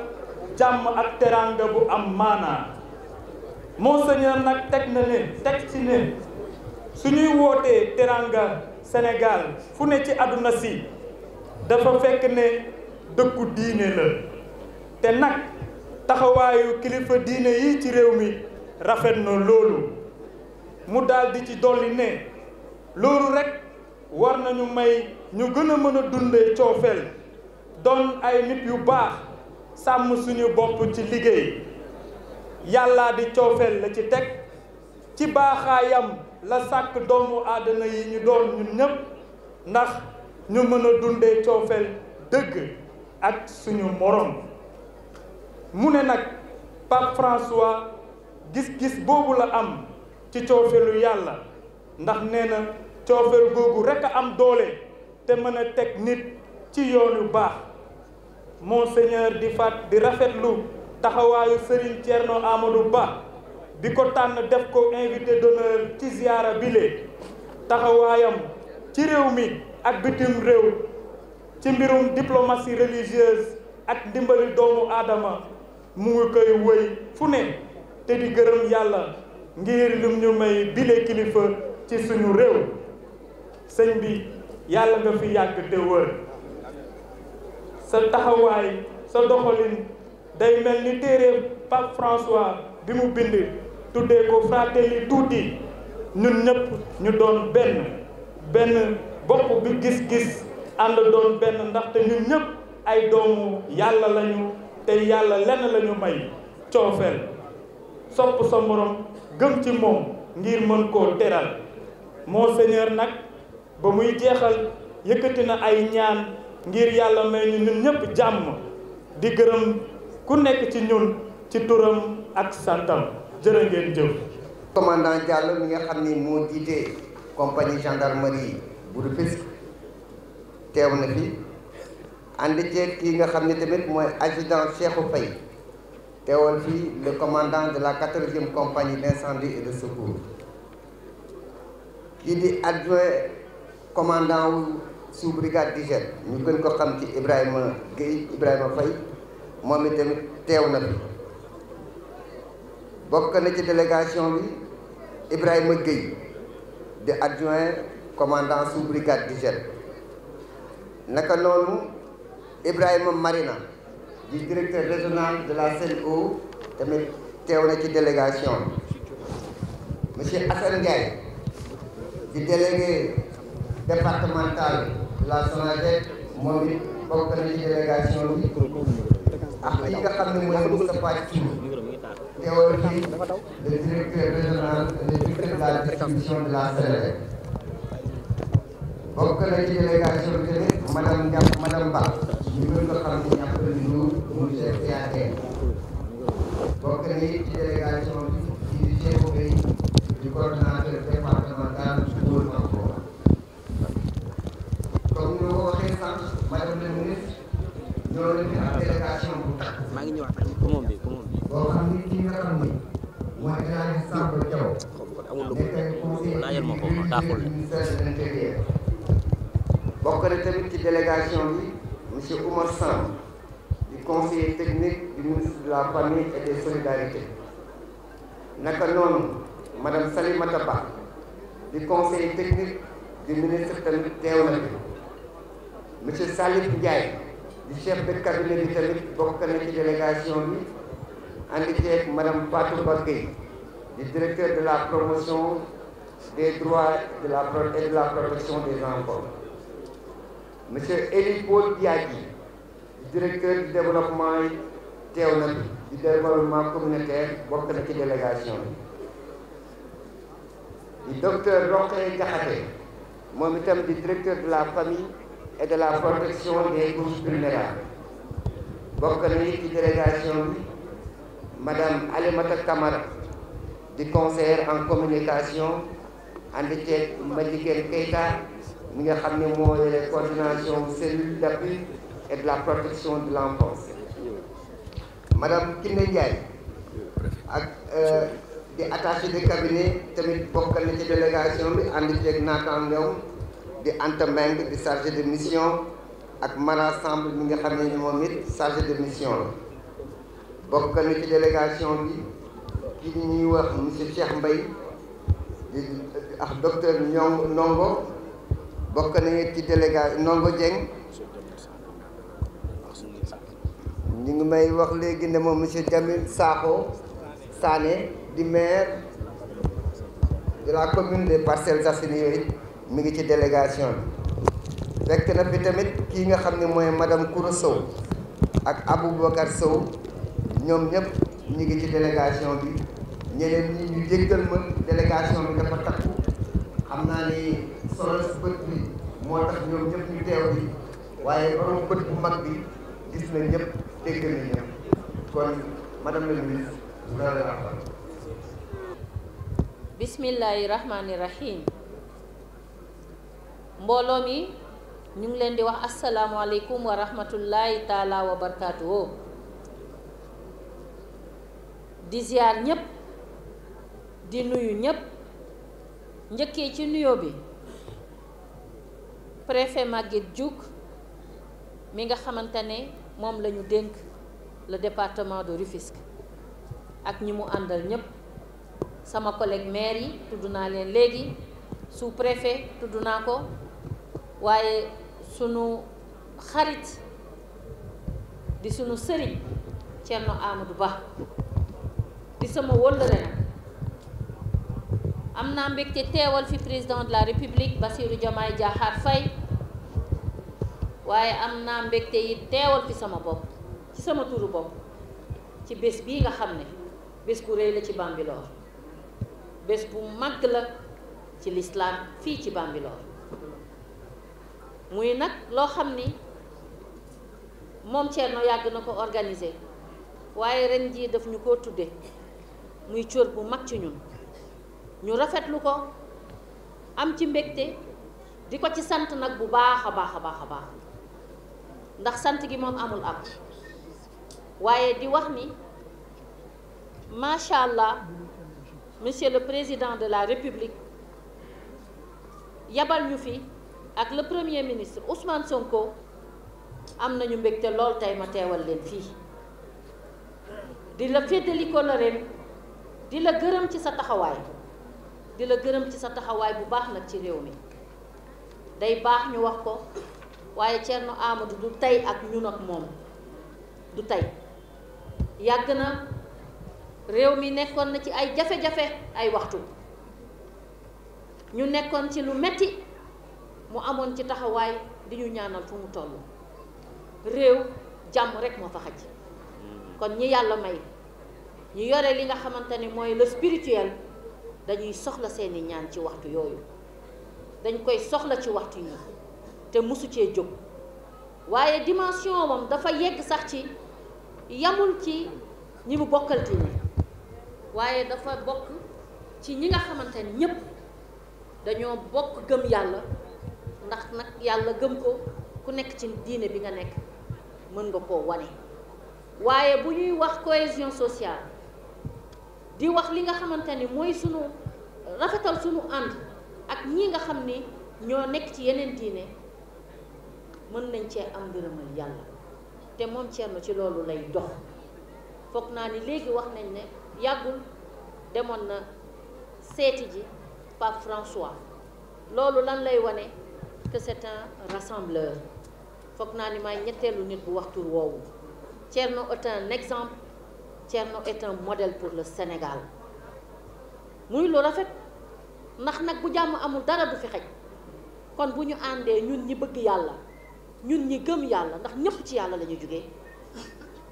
jàmm ak teranga bu am maanaa Monseigneur nag teg ci ne suñuy wootee teranga Sénégal fu ne ci àdduna si dafa fekk ne dëkku diine la te nag taxawaayu kilifa diine yi ci réew mi rafet na loolu mu daldi ci dolli ne loolu rekk war nañu may ñu gën a mën a dundee coofeel doon ay nit yu baax sàmm suñu bopp ci liggéey yàlla di coofeel la ci teg ci baaxaayam la sàkk doomu aadama yi ñu doon ñun ñëpp ndax ñu mën a dundee coofeel dëgg ak suñu morom mu ne nag Pape François gis-gis boobu la am ci coofeelu yàlla ndax nee na coofeel googu rekk a am doole te mën a teg nit ci yoon yu baax Monseigneur di rafetlu taxawaayu Serigne Thierno Amadou Ba bi ko tànn def ko invité d'honneur ci ziyaara bile taxawaayam ci réew mi ak bitim réew ci mbirum diplomatie religieuse ak ndimbali doomu aadama mu ngi koy wëy fu ne te di gërëm yàlla ngir lim ñu may bile kilifa ci suñu réew sëñ bi yàlla nga fi yàgg te wër sa taxawaay sa doxalin day mel ni téere Pape François bi mu bind tuddee ko Fratelli Tutti ñun ñëpp ñu doon benn bopp bi gis-gis ànd doon benn ndaxte ñun ñëpp ay doomu yàlla lañu te yàlla lenn lañu may coofeel sopp sa morom gëm ci moom ngir mën koo teral Monseigneur nag ba muy jeexal yëkkati na ay ñaan ngir yàlla may ñu ñun ñëpp jàmm di gërëm ku nekk ci ñun ci turam ak santam jërë ngeen jëf. commandant Diallo mi nga xam ni moo jiite compagnie gendarmerie bu Rufisque teew na fi ànd ceeg kii nga xam ne tamit mooy adjudant Cheikhou Faye teewal fii le commandant de la 14e compagnie d'incendie et de secours kii di adjoint commandant wu sous-brigade d'hygiène ñu gën ko xam ci Ibrahima Gueye Ibrahima Faye moom it tamit teew na fi bokk na ci délégation bi Ibrahima Gueye di adjoint commandant sous-brigade d'hygiène naka noonu Ibrahima Marina di directeur régional de la CNO tamit teew na ci délégation bi monsieur Assane Ndiaye di délégué départemental de la SONAGED moom it bokk na ci délégation bi ak li nga xam ne mooy Moustapha Thioune teewal fii le directeur régional le directeur de la distribution de la Sénélec bokk na ci délégation bi tamit madame Ba ñu gën ko xam ne ñàkk na ñu mu chef CAT bokk na ci délégation bi ci Cheikhou Faye du coordonnateur départemental Mbour Manko comme ñu ko waxee sànq madame le ministre ñoo leen fi am délégation bu tax maa ngi ñëwaat boo xam ni kii nga xam ni mooy El Hadji Samba Diaw nekk conseiller du ministère de l'Intérieur bokk na tamit ci délégation bi monsieur Oumar Samb du conseiller technique du ministre de la famille et des solidarités naka noonu madame Salimata Ba du conseiller technique du ministre tamit teew na fi monsieur Salif Ndiaye du chef de cabinet bi tamit bokk na ci délégation bi ànd ceeg madame Fatou Ba Gueye du directeur de la promotion des droits et de la protection des enfants monsieur Elie Paul Diadji directeur du développement yi teew na fi du développement communautaire bokk na ci délégation bi di docteur Rokhaya Diakhaté moom itam di directeur de la famille et de la protection des couches vulnérables bokk na ci délégation bi madame Alimata Camara di conseillère en communication ànd ceeg Madjiguène Keita mi nga xam ne moo yore coordination cellule d'appui et de la protection de l'enfance madame Kiné Ndiaye ak di attaché de cabinet tamit bokk na ci délégation bi ànd ceeg naataangoom di Anta Meng di chargé de mission ak Mara Samb mi nga xam ne moom it chargé de mission la bokk na ci délégation bi ki ñuy wax monsieur Cheikh Mbaye di ak docteur Ndongo bokk nañu ci délégation Ndongo Dieng ñu ngi may wax léegi ne moom monsieur Jamil Sakho Sané di maire de la commune des Parcelles Assainies yooyu mi ngi ci délégation bi fekk na fi tamit kii nga xam ne mooy madame Koura Sow ak Aboubacar Sow ñoom ñëpp ñu ngi ci délégation bi ñeneen ñi ñu jéggal ma délégation bi dafa takku xam naa ni solo si bët bi moo tax ñoom ñëpp ñu teew bi waaye borom bët bu mag bi gis na ñëpp dégg na ñëpp kon madame la ministre loolu la wax. bismillahi rahmani rahim mbooloo mi ñu ngi leen di wax asalaamualeykum wa rahmatullahi taala wa barakaatuhu di ziar ñëpp di nuyu ñëpp njëkkee ci nuyoo bi préfet Maguette Diouk mi nga xamante ne moom la ñu dénk le département de Rufisque ak ñi mu àndal ñëpp sama collègue maire yi tudd naa leen léegi sous-préfet tudd naa ko waaye sunu xarit di sunu sëriñ Thierno Amadou Ba di sama wëllëre nag am naa mbégte teewal fi président de la République Bassirou Diomaye Diakhar Faye waaye am naa mbégte yi teewal fi sama bopp ci sama turu bopp ci bés bii nga xam ne bés bu rëy la ci Bambilor bés bu màgg la ci l'islam fii ci Bambilor muy nag loo xam ni moom Thierno yàgg na ko organiser waaye ren jii daf ñu ko tudde muy cër bu mag ci ñun ñu rafetlu ko am ci mbégte di ko ci sant nag bu baax a baax a baax a baax ndax sant gi moom amul am waaye di wax ni macha allah monsieur le président de la république yabal ñu fi ak le premier ministre Ousmane Sonko am nañu mbégte lool tey ma teewal leen fii di la féddali kóllëreem di la gërëm ci sa taxawaay di la gërëm ci sa taxawaay bu baax nag ci réew mi day baax ñu wax ko waaye Thierno Amadou du tey ak ñun ak moom du tey yàgg na réew mi nekkoon na ci ay jafe-jafe ay waxtu ñu nekkoon ci lu metti mu amoon ci taxawaay di ñu ñaanal fu mu toll réew jàmm rek moo fa xaj kon ñi yàlla may ñu yore li nga xamante ni mooy le spirituel dañuy soxla seeni ñaan ci waxtu yooyu dañ koy soxla ci waxtu yi te musu cee jóg waaye dimension moom dafa yegg sax ci yamul ci ñi mu bokkal diine waaye dafa bokk ci ñi nga xamante ni ñépp dañoo bokk gëm yàlla ndax nag yàlla gëm ko ku nekk ci diine bi nga nekk mën nga koo wane waaye bu ñuy wax cohésion sociale di wax li nga xamante ni mooy sunu rafetal sunu ànd ak ñi nga xam ni ñoo nekk ci yeneen diine mën nañ cee am ngërëmal yàlla te moom Thierno ci loolu lay dox foog naa ni léegi wax nañ ne yàggul demoon na seeti ji Pape François loolu lan lay wane que c'est un rassembleur foog naa ni maay ñetteelu nit bu wax tur woowu Thierno est un exemple Thierno est un modèle pour le Sénégal muy lu rafet ndax nag bu jàmm amul dara du fi xej kon bu ñu àndee ñun ñi bëgg yàlla ñun ñi gëm yàlla ndax ñëpp ci yàlla la ñu jógee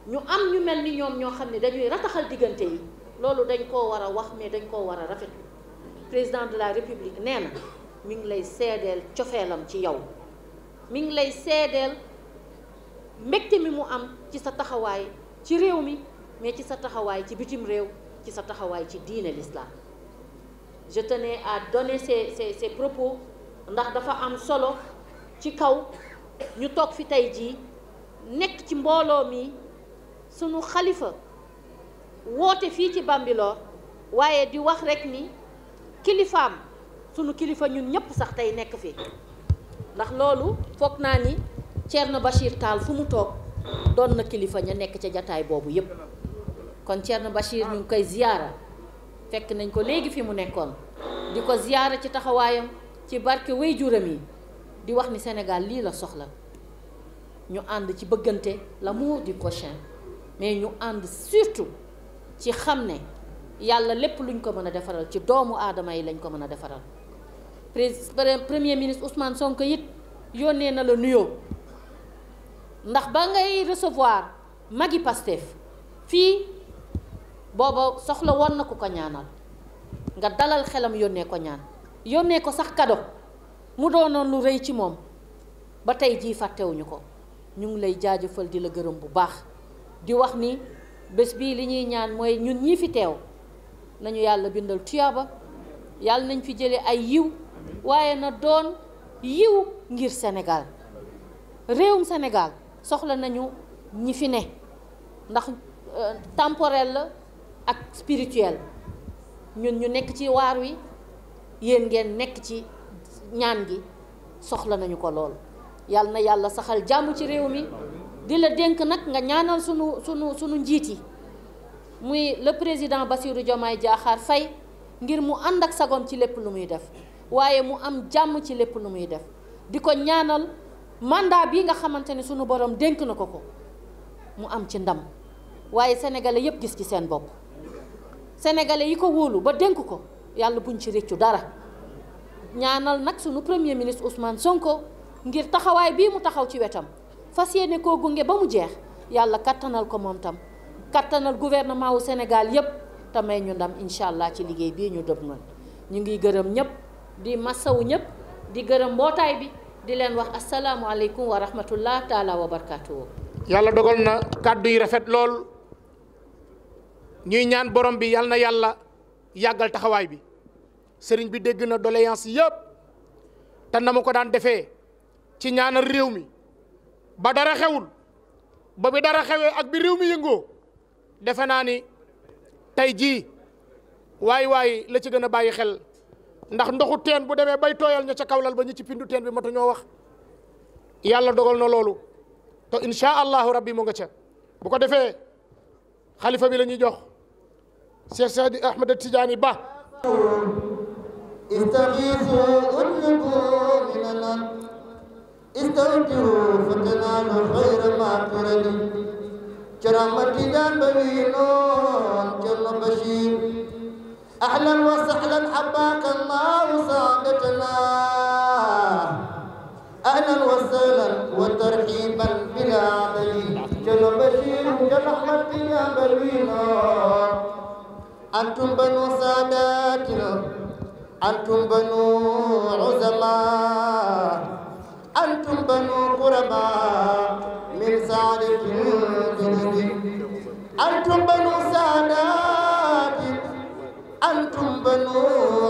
ñu am ñu mel ni ñoom ñoo xam ne dañuy rataxal diggante yi loolu dañ koo war a wax mais dañ koo war a rafet président de la république nee na mi ngi lay seedeel cofeelam ci yow mi ngi lay seedeel mbégte mi mu am ci sa taxawaay ci réew mi mais ci sa taxawaay ci bitim réew ci sa taxawaay ci diine l'islam je tenais à donner ces propos ndax dafa am solo ci kaw ñu toog fi tey jii nekk ci mbooloo mi sunu xalifa woote fii ci Bambilor waaye di wax rek ni kilifaam sunu kilifa ñun ñëpp sax tey nekk fi ndax loolu foog naa ni Thierno Bachir Tall fu mu toog doon na kilifa ña nekk ca jataay boobu yépp kon Thierno Bachir ñu ngi koy ziyaara fekk nañ ko léegi fi mu nekkoon di ko ziyaara ci taxawaayam ci barke waajuram yi di wax ni Sénégal lii la soxla ñu ànd ci bëggante l'amour du prochain mais ñu ànd surtout ci xam ne yàlla lépp luñ ko mën a defaral ci doomu aadama yi lañ ko mën a defaral premier ministre Ousmane Sonko it yónnee na la nuyoo ndax ba ngay recevoir magi Pastef fii booba soxla woon na ku ko ñaanal nga dalal xelam yónnee ko ñaan yónnee ko sax kado mu doonoon lu rëy ci moom ba tey jii fàttewuñu ko ñu ngi lay jaajëfal di la gërëm bu baax di wax ni bés bii li ñuy ñaan mooy ñun ñii fi teew nañu yàlla bindal tuyaaba yàlla nañ fi jële ay yiw waaye na doon yiw ngir Sénégal réewum Sénégal soxla nañu ñi fi ne ndax temporel la ak spirituel ñun ñu nekk ci waar wi yéen ngeen nekk ci ñaan gi soxla nañu ko lool yàlla na yàlla saxal jàmm ci réew mi di la dénk nag nga ñaanal sunu njiit yi muy le président Bassirou Diomaye Diakhar Faye ngir mu ànd ak sagom ci lépp lu muy def waaye mu am jàmm ci lépp lu muy def di ko ñaanal mandat bi nga xamante ne sunu borom dénk na ko mu am ci ndam waaye sénégalais yépp gis ci seen bopp sénégalais yi ko wóolu ba dénk ko yàlla buñ ci réccu dara ñaanal nag sunu premier ministre Ousmane Sonko ngir taxawaay bii mu taxaw ci wetam fas yéene koo gunge ba mu jeex yàlla kattanal ko moom tam kattanal gouvernement wu Sénégal yépp te may ñu ndam incha allah ci liggéey bii ñu dëb man ñu ngi gërëm ñëpp di massawu ñëpp di gërëm mbootaay bi di leen wax asalaamualeykum wa rahmatullah taala wa barakaatuhu. yàlla dogal na kàddu yi rafet lool ñuy ñaan borom bi yal na yàlla yàggal taxawaay bi sëriñ bi dégg na doléance yëpp te na ma ko daan defee ci ñaanal réew mi ba dara xewul ba bi dara xewee ak bi réew mi yëngoo defe naa ni tey jii waay la ci gën a bàyyi xel ndax ndoxu teen bu demee bay tooyal ña ca kawlal ba ñu ci pindu teen bi matu ñoo wax yàlla dogal na loolu te insha allahu rabbi mu nga ca bu ko defee xalifa bi la ñuy jox Cheikh Seydi Ahmed Tidiane Ba استغيثوا اطلبوا مننا استودعوا فتنالوا خير ما ترد كرامة جنبوينون جل بشير أهلا وسهلا حباك الله سعادتنا أهلا وسهلا وترحيبا بلا عدل جل بشير جل أحمد جنبوينون أنتم بنو ساداتنا أنتم بنو عزماء أنتم بنو قرباء من سعادة الجنود أنتم بنو سادات أنتم بنو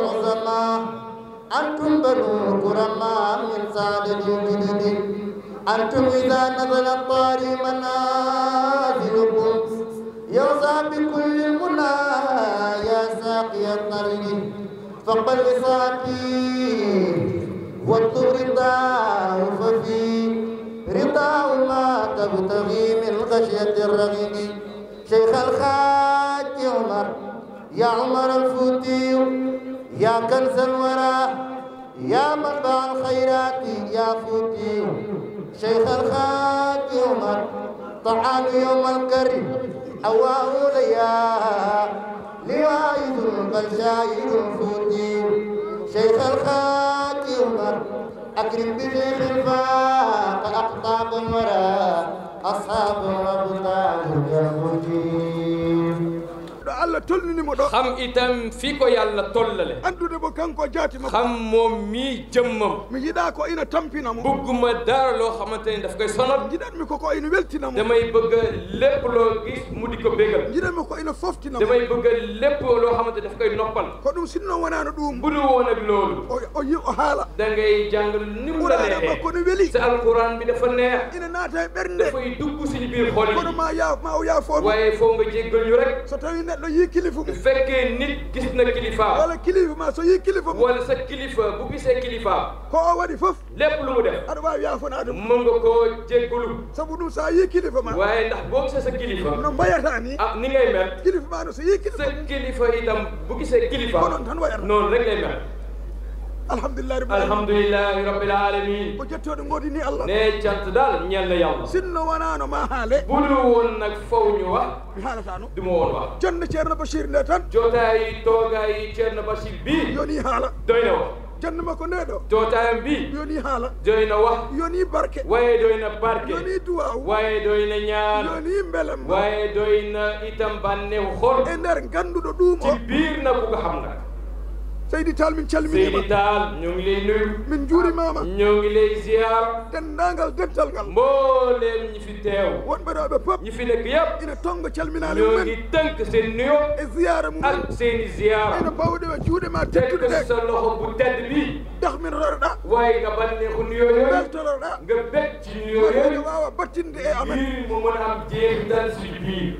عزماء أنتم بنو قرباء من سعادة الجنود أنتم إذا نزل الطاري منازلكم يوصى بكل المنى يا ساقي الطريق فقل وصاتي واطلب رضاه ففي رضاه ما تبتغي من خشية الرغيب شيخ الخاج عمر يا عمر الفوتي يا كنز الورى يا منبع الخيرات يا فوتي شيخ الخاج عمر طعام يوم الكريم أواه ليا لواعد بل شاهد فوتي شيخ الخاك عمر أكرم بشيخ الفاق أقطاب الورى أصحاب وأبطال الجهود Allah tolnini mo ɗo xam itam fi ko yàlla tollale andude mo kanko jaatima xam moom mi jëmmam mi yiɗa ko ina tampina mo bugguma dara loo xamante ni daf koy sonal jiɗanmi koko ina weltina mo damay bëgg lépp loo gis mu di ko bégal jiɗanmi ko ina foftina mo damay bëgg lépp loo xamante daf koy noppal ko ɗum sinno wonano ɗum bu dul woon ak loolu o haala da ngay jàng ni mu la neexee makko ne weeli sa alquran bi dafa neex ina naata e ɓernde dafay dugg suñu biir xol yi kono ma o yaafoo waaye foo nga jéggal ñu rek so tawi neɗɗo yi kilifa bu fekkee nit gis na kilifa wala kilifa ma so yi kilifa wala sa kilifa bu gisee kilifa ko o waɗi fof lépp lu mu def aɗa wawi yafonade mën nga koo jéggalu sabu ɗum sa yi kilifa ma waaye ndax boo gisee sa kilifa no mbayata ni ni ngay mel kilifa ma no so yi kilifa sa kilifa itam bu gisee kilifa ko noon tan wayata noonu rek lay mel alhamdulillahi rabbil alamin ko jettoɗo ngoodi ni Allah ne cant daal ñeel na yàlla sinno wonano ma haale bu dul woon nag faw ñu wax mi haalatano du ma woon wax jonde ceerno Bachir nde tan jotaayi toogaayi ceerno Bachir bi yoni haala doy na wax jonde makko nde ɗo jotaayam bi yoni haala doy na wax yoni barke waaye doy na barke yoni duwaw waaye doy na ñaan yoni mbelam waaye doy na itam bànneewu xol e nder ganduɗo ɗum o ci biir na ku ko xam nag Seydi Tall min calminima Seydi Tall ñu ngi lay nuyu min juurimama ñoo ngi lay ziar dendagal dental ngal mbooleem ñi fi teew wonɓe ɗoɓe pop ñi fi nekk yëpp ina tonga calminali ñoo ngi tënk seen nuyo e ziyara mum ak seeni ziar ina bawɗe ɓe juuɗe ma teddude de sa loxo bu tedd bi ndax min roroɗa waaye nga bànneexu nuyo yooyu beltoroɗa nga bég ci nuyo yooyu wawa battinde e amen biir mu mën a am jeexital suñu biir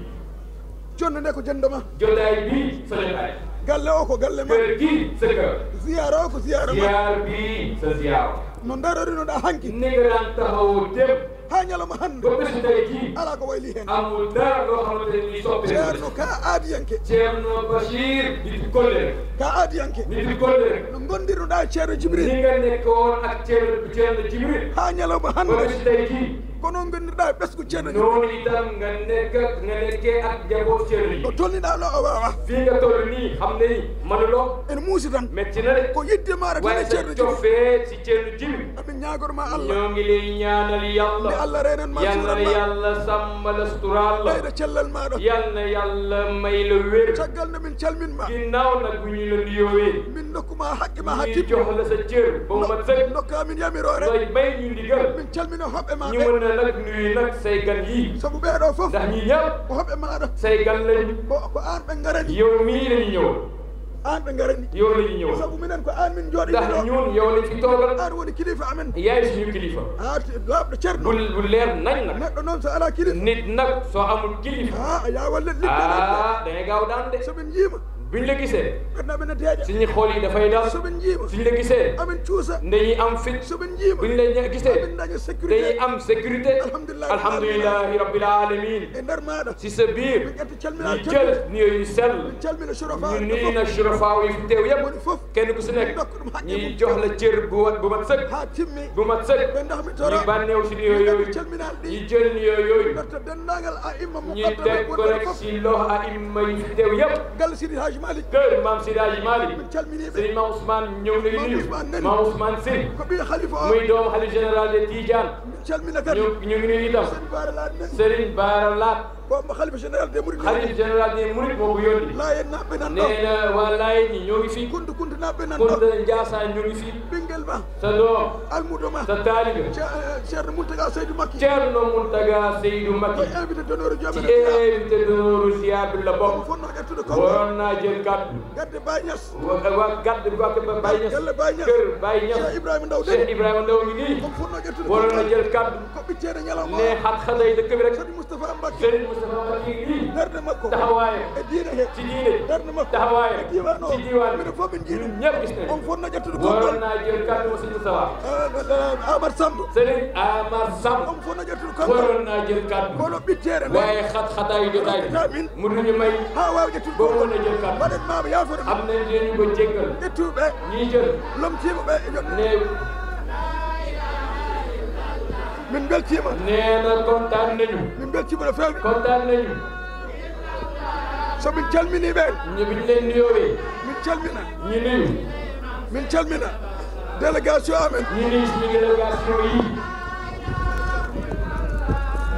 jonde nde ko jondema jotaay bi sa jotaay galle o ko galle ma kër gi sa kër ziyara o ko ziyara ma ziar bi sa ziar no darorinoɗa hanki ni nga daan taxawoo dem ha ñalama hande ba bésu tey jii ala ko wayli hen amul dara loo xamante ni soppe ceerno ka aadiyanke ceerno Bachir nit kollere ka aadiyanke nit kollere no gondiruɗa ceerno Jibril ni nga nekkoon ak ceerno Jibril ha ñalama hande ba bésu tey jii kono gondirɗa ɓesgu ceerno noonu itam nga nekkee ak njaboot ceerno yi no tolniɗa ɗo o wawa fii nga toll nii xam ne ni mënuloo ene muusi tan metti na de ko yidde maɗa tan e ceerno Jibril cofee si ceerno Jibril amin ñagorma Allah ñoo ngi lay ñaanal yàlla Allah renen ma yal na yàlla sàmmal sutural la ɓeyda cellal maɗa yal na yàlla may la wér caggal nde min calminma ginnaaw nag bu ñu la nuyoowee min nokkuma haqqe ma ñu hakkille jox la sa cër ba mu mat sëkk nokka min yamirore looy bay ñu ndigal min calmina hoɓɓe ma ñu mën a nag nuyu nag say gan yii sabu ɓeeɗo fof ndax ñii ñëpp ko hoɓe maɗa say gan lañu ko an ɓe garani yow mii lañu ñëw an ɓe garani yow lañu ñëw sabu minen ko an min jooɗi ndax ñun yow lañ fi toogal an woni kilifa amen yaay suñu kilifa laaɓɗo ceerno bu leer nañ nag neɗɗo noon so ala kilifa nit nag soo amul kilifa ya walle da ngay gaaw daan de somin jiima buñ la gisee ɓennaɓe ne deeƴa suñu xool yi dafay dal somin jiima suñ la gisee amin cuusa dañuy am fit somin jiima buñ la gisee amin daña sécurité dañuy am sécurité alhamdulillahi rabbil alamin e nder maɗa si sa biir min ƴetti calminal ñu jël nuyoo yu sell min calmina surafa ñu nii nag surafa yi fi teew yëpp kenn ku si nekk ñuy jox la cër bu mat sëkk ha timmi bu mat sëkk ɓe ndax mi tora ñu bànneew si nuyoo yooyu calminal ɗi ñu jël nuyoo yooyu darta dendagal a imma ñi teg ko rek si loxo a imma yi fi teew yëpp gal Sidi Hadji Malick kër maam Sidi Hadji Malick min calminiɓe Serigne Maam Ousmane ñëw nañu nuyu Maam Ousmane Sy ko ɓi khalifa o muy doomu xalifa général de Tidiane min calmina kadi ñu ngi nuyu itam Serigne Bara Laat ko khalifa général des mourides xalifa général des mourides moo ko yónni layen naɓe nan nee na waa Layen ñi ñoo ngi fii kuntu naɓe nan Kunta Ndiassane ñoo ngi fii ɓinguel ma sa doom almudo ma sa taalibe ceerno Mountaga Seydou Makki ceerno Mountaga Seydou Makki invité d'honneur ci invité d'honneur ziar bi la bokk fonno ƴettude ko waroon naa jël kaddu gadde Baye Niass waa gadde Baye Niass galle Baye Niass kër Baye Niass Cheikh Ibrahima Ndaw Cheikh Ibrahima Ndaw ngi nii ko fonno ƴettude waroon na jël kaddu ko ɓiccede ñalawma ne xat-xatay dëkk bi rek Serigne Moustapha Mbacké Serigne Moustapha Mbacké ngi nii derde makko taxawaayam e diine he ci diine derde makko taxawaayam e diwan o ci diiwaan minen fof min jiiɗum ñun ñëpp gis nañu on fonno ƴettude ko waroon naa jël kaddu ma Serigne Moustapha Amar Samb Serigne Amar Samb on fonno ƴettude ko waroon naa jël kaddu kono ɓittere waaye xat-xataayu jotaay bi mu duñu may ha wawi ƴettude ba mën a jël kaddu waɗen mama yafore am nañ dinañu ko jéggal ƴettuɓe ñii jël lomtima ɓe ne min beltima nee na kontaan nañu min beltima no fewi kontaan nañu so min calmini ɓen ñu biñ leen nuyoowee min calmina ñu nuyu min calmina délégation amen ñu nuyu suñu délégation yi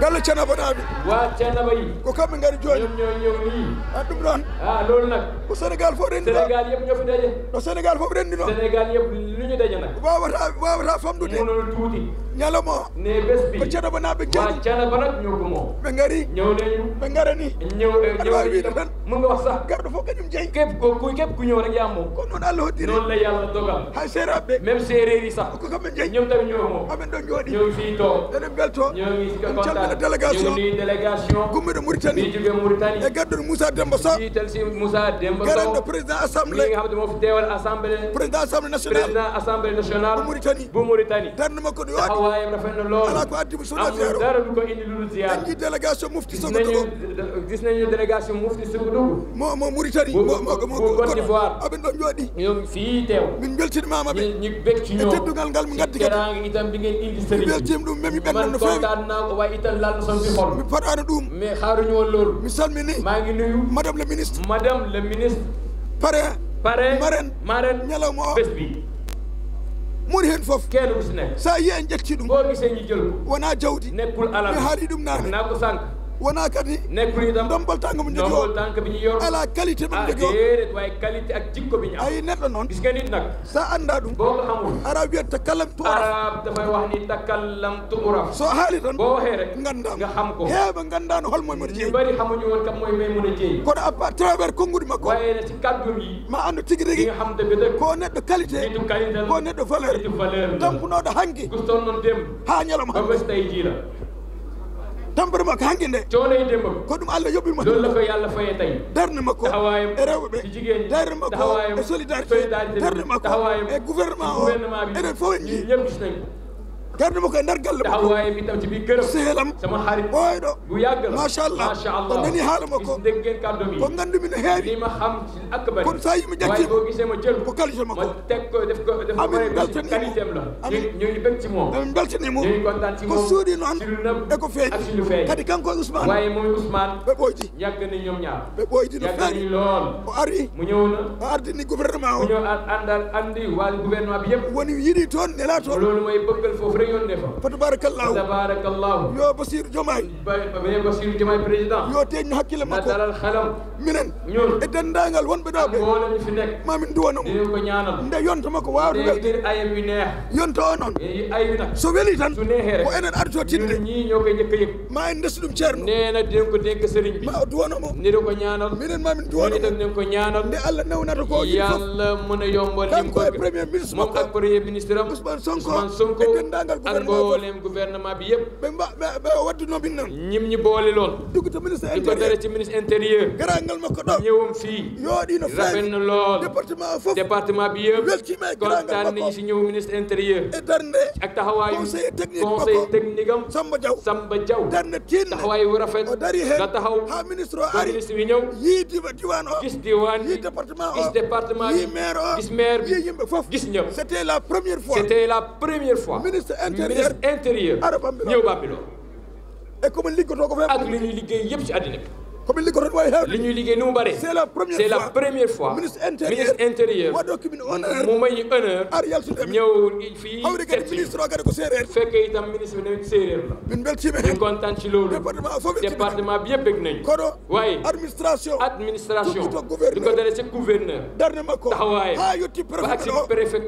galle Thiénaba naaɓe waa Thiénaba yi ko kamɓe ngari joni ñoom ñoo ñëw nii a ɗum noon loolu nag ko Sénégal fof renndino Sénégal yëpp ñoo fi daje ɗo Sénégal fof renndino Sénégal yëpp lu ñu daje nag wawata famɗude mënul tuuti ñalawma o ne bés bi ko Thiénaba naaɓe waa jeeɗi Thiénaba nag ñoo ko moom ɓe ngari ñëw nañu ɓe garani ñëw wawi wiide tan mun nga wax sax garɗo fof kañum jeeyi képp ku ñëw rek yaa moom ko noon Allah hoddiri noonu la yàlla dogal hay seeraɓe même séeréer yi sax ko kamɓe jeeyi ñoom tamit ñoo moom amen ɗo jooɗi ñoo ngi fii toog eɗen belto ñoo ngi si en calmina kontaan délégation ñu ngi délégation gummiɗo Mauritanie bi jóge Mauritanie e gadduɗo Moussa Demba Sow jiital si Moussa Demba garanɗo Sow président mi assemblée nga xam ne moo fi teewal assemblée président assemblée nationale président assemblée nationale bu Mauritanie bu Mauritanie darde makko ɗo waɗi taxawaayam rafet na lool ala ko addimo sona amul zéro dara du ko indi lu dul ziar en ji délégation mufti Sogodogo gis nañu délégation mufti Sogodogo mo Mauritanie bu Côte d'Ivoire aɓen ɗon jooɗi ñoom fii teew min beltinimama ɓe ñu bég ci e ñoom teddugal ngal mi gaddi kadi teraanga itam bi ngeen indi mi sëriñ beltima ɗum mais mi ɓennan man no fewi kontaan naa ko waaye itam laal na sama bi xol mi faɗano ɗum mais xaaruñu woon loolu mi salmini maa ngi nuyu madame le ministre madame le ministre parrain marraine ñalawma o bés bi moni hen foof kenn ku si nekk sa yi en ƴetti ɗum boo gisee ñu jël ko wona jawdi nekkul alal mi haali ɗum nane naa ko sànq wona kadi nekkul itam ndombal tanga mo jogui ndombal o tànk bi ñu yor ala qualité ɓe jogui o déedéet waaye qualité ak jikko bi ñu am ayi neɗɗo noon gis nga nit nag sa anda ɗum boo ko xamul ara wiyat takallam to arab dafay wax ni takallam tu uraf so haali tan boo waxee rek gandam nga xam ko heeɓe gandano holmoye moɗo ñu jeeyi bëri xamuñu woon kam mooy may mun a jeeyi kono à travers konngudi makko waaye ne ci kàddum yi ma andu tigui di rigui nga xam dëgg dëgg ko neɗɗo qualité nitu qualité ko neɗɗo valeur nitu valeur tampunoɗo hanki gustoon noon démb ha ñalawma ba bés tey jii la tampere makko hanki nde coono yi démb ko ɗum Allah yoɓɓima loolu la ko yàlla fayee tey darde makko taxawaayam e rewɓe ci jigéen ñi darde makko taxawaayam e solidarité darde makko taxawaayam e gouvernement o gouvernement bi eɗen fof en jii ñëpp gis nañ ko darde makko e nder galle makko taxawaayam itam ci biir këram sehelam sama xarit ɓooyɗo bu yàgg la machallah o nani haala makko gis dégg ngeen kàddu bi ko gandumi no heewi li ma xam ci ak bari kono sa yimi waaye ƴettima boo gisee ma jël ko qualité ma makko teg ko def ko amin beltanimo qualité am la ñu ngi bëgg ci moom amin beltanimo ñu ngi kontaan ci ko moom suuɗi noon ci lu nëb e ko feeñi ak ci lu feeñ kadi kanko e Ousmane waaye moom Ousmane ɓe ɓoydi yàgg nañ ñoom ñaar ɓe ɓoydi no yàgg feewi nañ lool o ari mu ñëw na o ardini gouvernement mu o ñëw àndal andi waa gouvernement bi yëpp woni yiɗi toon nela toon loolu mooy bëggal foofu rek yónnee fa fa tabarakallahu yo Bassirou Diomaye Bassirou Diomaye président yo teñ hakkille na makko dalal xelam minen ñun e dendagal wonɓe ɗo ɓe mboolem ñu fi nekk mamin duwanamo dinañ ko ñaanal nde yontoma ko wawde welde ngir ayam wi neex yonto o noon ay wi nag so weeli tan su neexee rek ko enen arto tidde ñun ñii ñoo koy njëkk a yëg ma en ndesi ɗum ceerno nee na dinañ ko dénk sëriñ bi ma o duwanomo ni ko ñaanal minen mamin ñun duwanomo itam dinañ ko ñaanal nde Allah newnata ko yàlla mën a yombal lim kanko e premier ministre moom ak premier ministre am Ousmane Sonko Sonko e dendagal ak mboolem gouvernement bi yëpp ɓe waddunomin noon ñim ñi boole loon dugguto ministre di ko dara ci ministre intérieur garangal makko ɗo ñëwam fii yooɗino rafet na lool département o fof département bi yëpp weltima e kontaan nañu si ñëw ministre intérieur e darnde ak taxawaayu conseil technique am Samba Diaw darnde tinne taxawaayu rafet o dari hen la taxaw ha ministre o ari ministre bi ñëw yii diwan o gis diwaan yii département o gis département yii maire o gis maire bi yii yimɓe fof gis ñëpp c'était la première fois ministre intérieur intérieur ñëw Bambilor e komin liggoto ko fe ak li ñuy liggéey yëpp ci àddina bi komin liggoto way hewde li ñuy liggéey ni mu bare c'est la première fois ministre intérieur waɗo kimin honneur mu may honneur ar yaltude ñëw fii hawri kadi ministre o kadi ko séeréer fekke itam ministre bi ne séeréer la min beltima ñu kontaan ci loolu département bi yëpp bëgg nañu kono waaye administration di ko dale ci gouverneur darne makko taxawaayam ha yetti ba ak si préfet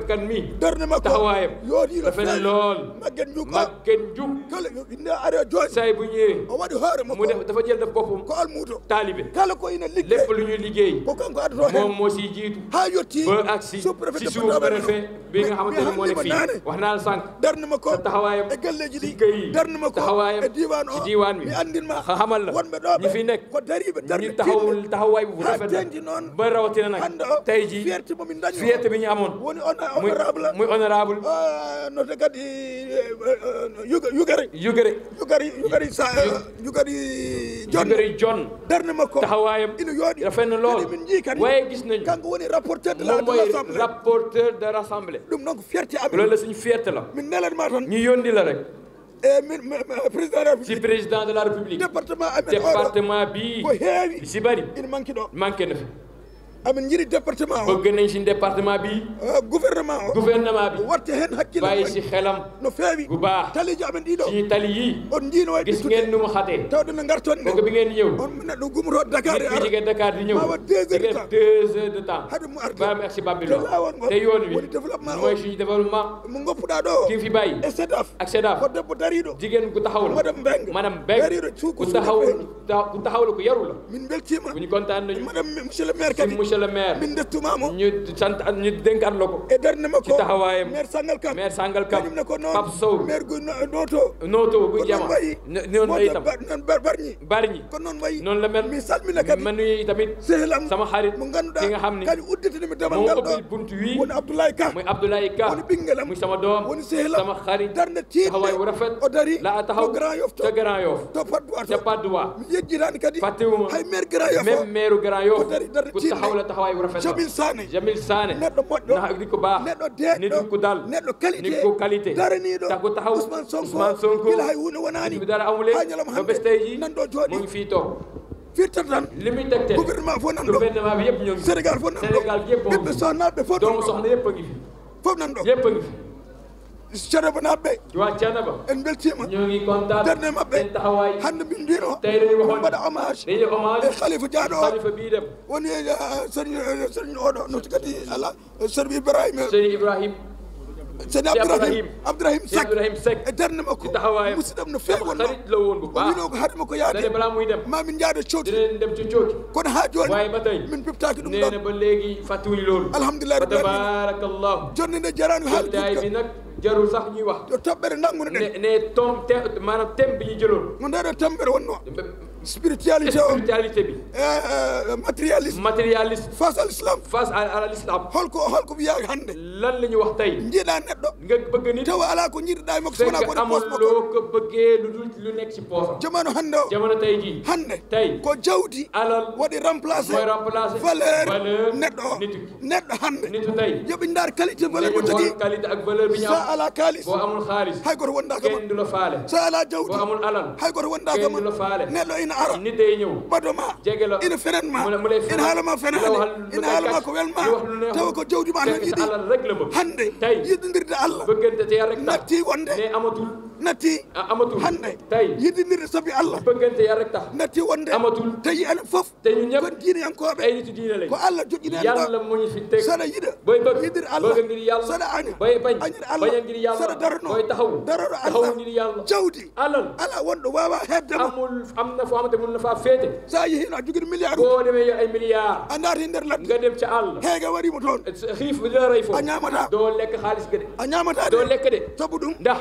kan mi darne makko taxawaayam yoodiino rafet lool Maguette Ndiouk Maguette Ndiouk kala inde are jooɗi say bu ñëwee o waɗi hoore makko mu def dafa jël def boppam ko almuudo taalibe kala ko ina liggéey lépp lu ñuy liggéey ko kanko addoto hen moom moo siy jiitu ha yetti ba ak si sous-préfet bi nga xamante ne moo nekk fii wax naa la sànq darne makko taxawaayam e galleji ɗi këy darne makko taxawaayam e diwan o ci diiwaan bi mi andinma xamal la wonɓe ɗo ñi fi nekk ko dariɓe darne ñu taxawaay bu rafet la noon ba rawatina nag hande o tey ji fierté momin dañi fierté bi ñu amoon woni honorable muy honorable note kadi yugari John darne makko taxawaayam ina yooɗi rafet na lool min jii kadi waaye gis nañu kanko woni rapporteur de moom mooy l'Assemblée rapporteur de l'Assemblée ɗum noon ko fierté amen loolu la suñu fierté la min nelanma tan ñu yónni la rek e min président de la si président de la république département amen département bi ko heewi si bari ina manque ɗo manqué na fi amin jiiɗi département o bëgg nañ si département bi gouvernement bi watte hen hakkille bàyyi si xelam no feewi bu baax taliji amen ɗiɗo suñu tali yi on jiino way gis ngeen nu mu xatee tawde no garton nde kooku bi ngeen ñëw on neɗɗo gumoro Dakar fi jige Dakar di ñëw ma wat 2 heures de temps 2 heures de temps hade mu arde ba mu agsi Bambilor lawol ngol te yoon wi woni développement mooy suñu développement mo goppuɗa ɗo ki fi bàyyi e SEDAF ak SEDAF ko debbo dariɗo jigéen ku taxaw la madame Mbeng dariɗo ku taxaw la ku yaru la min beltima bu ñu kontaan nañu madame monsieur le maire kadi monsieur le maire min dettumamo ñu sant ñu dénkaat la ko e darde makko ci taxawaayam maire Sangalkam kañum ne ko noon Pape Sow maire gu noto gu jama noonu la itam non barñi ko noon wayi noonu la mel mi salmina kadi man nuyu tamit sehelam sama xarit mo ganduɗa ki nga xam ni kadi udditanimi damal moo ngal ubbil buntu wi woni Abdoulaye Ka muy Abdoulaye Ka woni ɓinguelam muy sama doom woni sehelam sama xarit darde tiiɗe taxawaay bu rafet o dari la taxaw Grand Yoff ca Grand Yoff to Patte ca Patte d'Oie mi yejjitani kadi fàttewuma hay maire Grand Yoff même maire Grand Yoff ko dari darde ku taxaw la taxawaay bu rafet Jamil Sané neɗɗo moƴƴo ndax nit ku baax neɗɗo deeɗɗo nit ku dal neɗɗo qualité nit ku qualité daraniɗo tax ku taxaw Ousmane Ousmane Sonko gila hay hunde wonani bi dara amulee ha ñalawma ba bés tey ji nan ɗo jooɗi mu ngi fii toog firtat tan li muy tegte gouvernement fof nan ɗo gouvernement bi yëpp ñoo ngi Sénégal fof nan ɗo Sénégal bi yëpp moo ɓiɓɓe sohnaɓe fof doomu soxna yëpp a ngi fi fof nan ɗo yëpp a ngi fi Thiénaba naɓɓe waa Thiénaba en beltima ñoo ngi kontaan darde mabɓe seen taxawaay hande min mbino tey dañuy waxoon mbaɗa hommage dañuy hommage e Khalifa Diaɗo o Khalifa bii dem woni sëriñ oɗo no kadi ala sëriñ Ibrahima sëriñ Abdourahim Seck e darde makko musidɗam no feewi wonno xarit la woon bu o baax wino ko haadema ko yaade dane balaa muy dem mamin jaada cooti dinañ dem ci cooki kono ha joni waaye ba tey min piptaki ɗum nee ɗon na ba léegi fàttuwuñu loolu alhamdulillah rabbil alamin tabarakallahu jonne nde jarani haali tay bi nag jarul sax ñuy wax yo toɓɓere nanguno ɗen ne maanaam thème bi ñu jëloon no ndeɗo toɓɓere wonno spiritualité o spiritualité bi matérialiste face à l'islam holko wiya hande lan la ñu wax tey jiiɗa neɗɗo nga bëgg nit tawa ala ko jiiɗiɗa e makko so wona kone amul loo ko bëggee lu dul lu nekk ci poosam jamano hande o jamono tey jii hande tey ko jawdi alal waɗi remplacé mooy remplacé valeur neɗɗo o neɗɗo hande nitu tey yoɓi ndar qualité valeur mo jogui qualité ak valeur bi ñu sa ala kalis boo amul xaalis hay goto wondakama kenn du la faale sa ala jawdi boo amul alal hay goto wondakama kenn du la faale neɗɗo ina ara nit day ñëw badoma jege la ina fenen ma mu lay ina halama fenani ina halama ko welma tawa ko jawdi ma tan yiɗi alal rek la bëgg hande yidindirde Allah bëggante te yar rek tax natti wonde ne amatul natti amatul hande tey yidindirde sabi Allah bëggante yar rek tax natti wonde amatul tawi enen fof te ñu ñëpp kon diine yankoɓe ay nitu diine lañ ko Allah joƴƴinen yàlla moo ñu fi teg saɗa yiɗa booy bëgg yidir Allah bëgg ngir yàlla saɗa aña booy bañ añir Allah bañ ngir yàlla saɗa darano booy taxaw darano taxaw Allah ngir yàlla jawdi alal ala wonɗo wawa heddema amul am na foo xamante mun na faa féete sa yihino a joguiɗo milliard boo demee yor ay milliards a naati nder ladde nga dem ca àll heege warimo toon xiif bi la rey foofu a ñamata doo lekk xaalis ga de a ñamata doo lekk de sabu ɗum ndax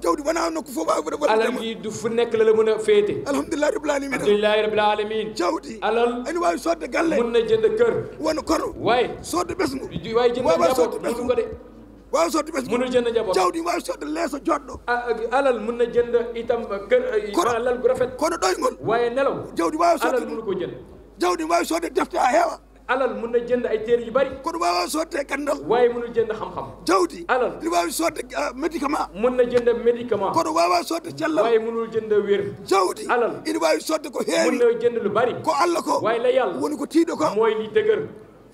jawdi wona nokku fof wawa alal gi du fu nekk la mën a féete alhamdulillahi rabbil alamin alhamdulillahi rabbil alamin jawdi alal ene wawi sodde galle mun na jënd kër wona kono waaye sodde ɓesgu waaye jënd wawa njaboot sodde mënu ko de wawi sodde ɓesgu mënul jënd njaboot jawdi wawi sodde leeso joɗɗo alal mun na jënd itam kër alal gu rafet kono ɗoygol waaye nelaw jawdi wawi alal sodde mënu ko jënd jawdi wawi sodde defte ha heewa alal mun na jënd ay téere yu bari kono wawa sodde gandal waaye mënul jënd xam-xam jawdi alal ene wawi sodde médicament mun na jënd médicament kono wawa sodde cellal waaye mënul jënd wér jawdi alal ene wawi sodde ko mun heewi na jënd lu bari ko Allah ko waaye la yàlla woni ko tiiɗo ko mooy li dëgër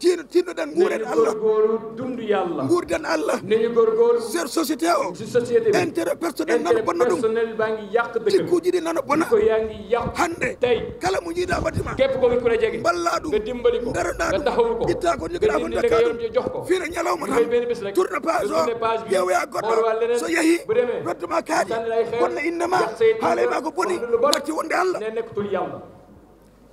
tinnoɗen nguuren Allah góorgóorlu dund yàlla nguurden Allah nañu góorgóorlu ser société o si société bi intérêt personnel nano bonna ɗum personnel baa ngi yàq dëkk cikkuji ɗi nano bona ko yaa ngi yàq hande tey kala mo jiiɗa batima képp ko ku la jege balla ɗum nga dimbali ko darana nga taxawu ko itta ko nga joguiɗa ko dindi dakka nga ɗum yoon jox ko fiina ñalawma ngay benn bés rek tourne page o tourne page bi ƴeewoya xool waa goɗɗo leneen so yeehi bu demee weddema kaaƴi sànni lay xeer wonna innama yàq say haalema ko boni lu bon watti wonde Allah ne nekkatul yàlla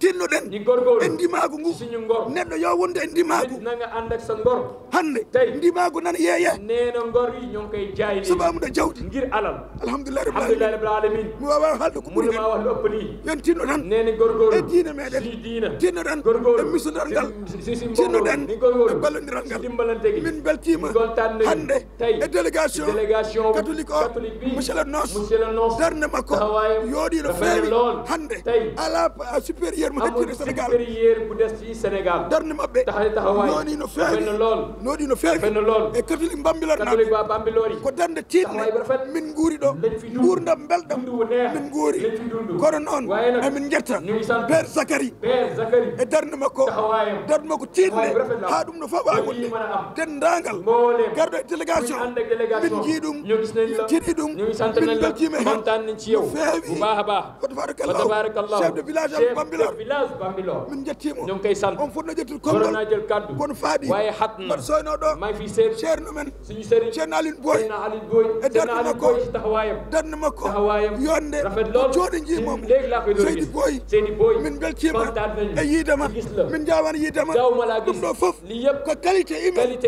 tinnoɗen ñi góorgóorlu e ndimagu ngu suñu ngor neɗɗo yo wonde e ndimagu na nga ànd ak sa ngor hande tey ndimagu nan yeeye nee na ngor yi ñoo ngi koy jaay léegi sabamude jawdi ngir alal alhamdulillahi alhamdulillahi rabbil alamin mi wawa haalde ko ɓuuri mënu maa wax lu ëpp lii yen tinno tan nee na góorgóorlu e diine meɗen si diina tinnoɗen góorgóorlu e misodal ngal si tinnoɗen ni góorgóorlu e ballodiral ngal dimbalante gi min beltima gontaan nañu hande tey e délégation catholique o bi monsieur le nos monsieur le nos darde makko taxawaayam yooɗino rafet feewi lool hande tey ala supérieur mo amul hettide Sénégal supérieur bu des ci Sénégal darde mabɓe taxawaay noonino rafet feewi na lool noɗino feewi rafet na lool e catholique Bambilor catholique waa Bambilor yi ko darde tiɗne taxawaay bu rafet min guuri ɗo lañ fi dund gurdam belɗam dund wu neex min guuri lañ fi dund kono noon waaye nag emin jetta ñu ngi sant père Zakary Père Zakary e darde makko taxawaayam darde makko tiɗne taxawaay bu rafet la ha ɗum no fawa lii wonde mën a am dendagal mbooleem garɗo e délégation ànd ak délégation min jii ɗum ñu gis nañ la tiɗi ɗum ñu ngi sant min nañ la beltima hen kontaan nañ ci yow bu feewi baax a baax wa tabarakallah tabarakallah chef de village chef Bambilor de village Bambilor min jettimo ñu ngi koy sant on fotno jettude waroon konngol naa jël kaddu kono faaɗi waaye xat na mbaɗa soyno ɗo maa ngi fi seet ceerno men suñu sëriñ ceerno Aline Boy Seydina Aliou Boy e Seydina darde Aliou makko Boy si taxawaayam darde makko taxawaayam yonde rafet lool jooɗe jiimomo léegi laa koy doon Seydi gis Boy Seydi Boy min beltima kontaan nañu e yiidema gis la min jawani yiidema daw ma laa gis ɗum ɗo foof lii yëpp ko qualité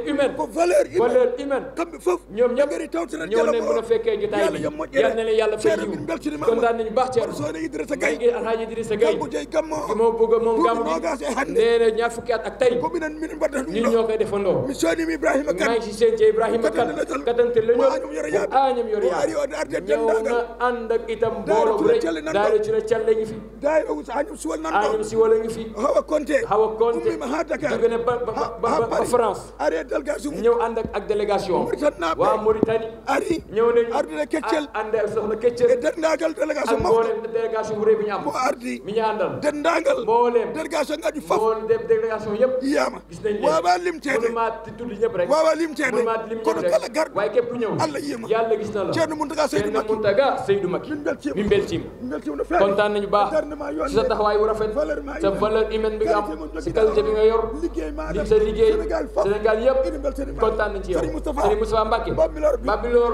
humaine ko valeur humaine kamɓe foof ñoom ñëpp ngari tawtiren ñëw nañ mën a fekkee jotaay yàlla bi yam moƴƴere yal na leen yàlla fay ceerno yiw min beltinima kontaan nañu baax ceerno sono Idrissa Gaye Gaye Alhaji Idrissa Gaye kanko jeyi gammo ki moo bëgg moom duuɓi gàmmu nogas e hannde nee na ñaar fukki at ak tey ko minen mbaɗata ɗum ñun ɗo ñoo koy defandoo mi soodimi Ibrahima maa Kane ngi si seen ci Ibrahima Kane katante la mo añum yoro yaade añam yor o ari o arde ñëw dendagal na ànd ak itam mbooloo bu rëy daara ci la calle ngi fi daay o añum suwal nan ɗo añam si wala ngi fi hawa Konté ummima ha Dakar jóge na ba France ari délégation ñëw ànd ak délégation waa Mauritanie ari ñëw nañu arde Keccel ànd ak soxna Keccel e dendagal délégation ak mboolem délégation bu rëy bi ñu am mo ardi mi ñu àndal dendagal mboolem délégation ngaji foof mboolem délégation yëpp yiyama gis nañ leen wawa limtede mënumaa tudd ñëpp rek wawa limtede mënumaa lim kono ñëpp kala rek garɗo waaye képp ku ñëw Allah yiyama yàlla gis na la ceerno Mountaga Seydou Ceerno Macky Mountaga Seydou Macky min beltima no feewi kontaan nañu baax ci sa taxawaay bu rafet sa valeur humaine bi nga am si qualité bi nga yor li sa liggéey Sénégal yëpp kontaan nañ ci yow Serigne Moustapha Mbacké Bambilor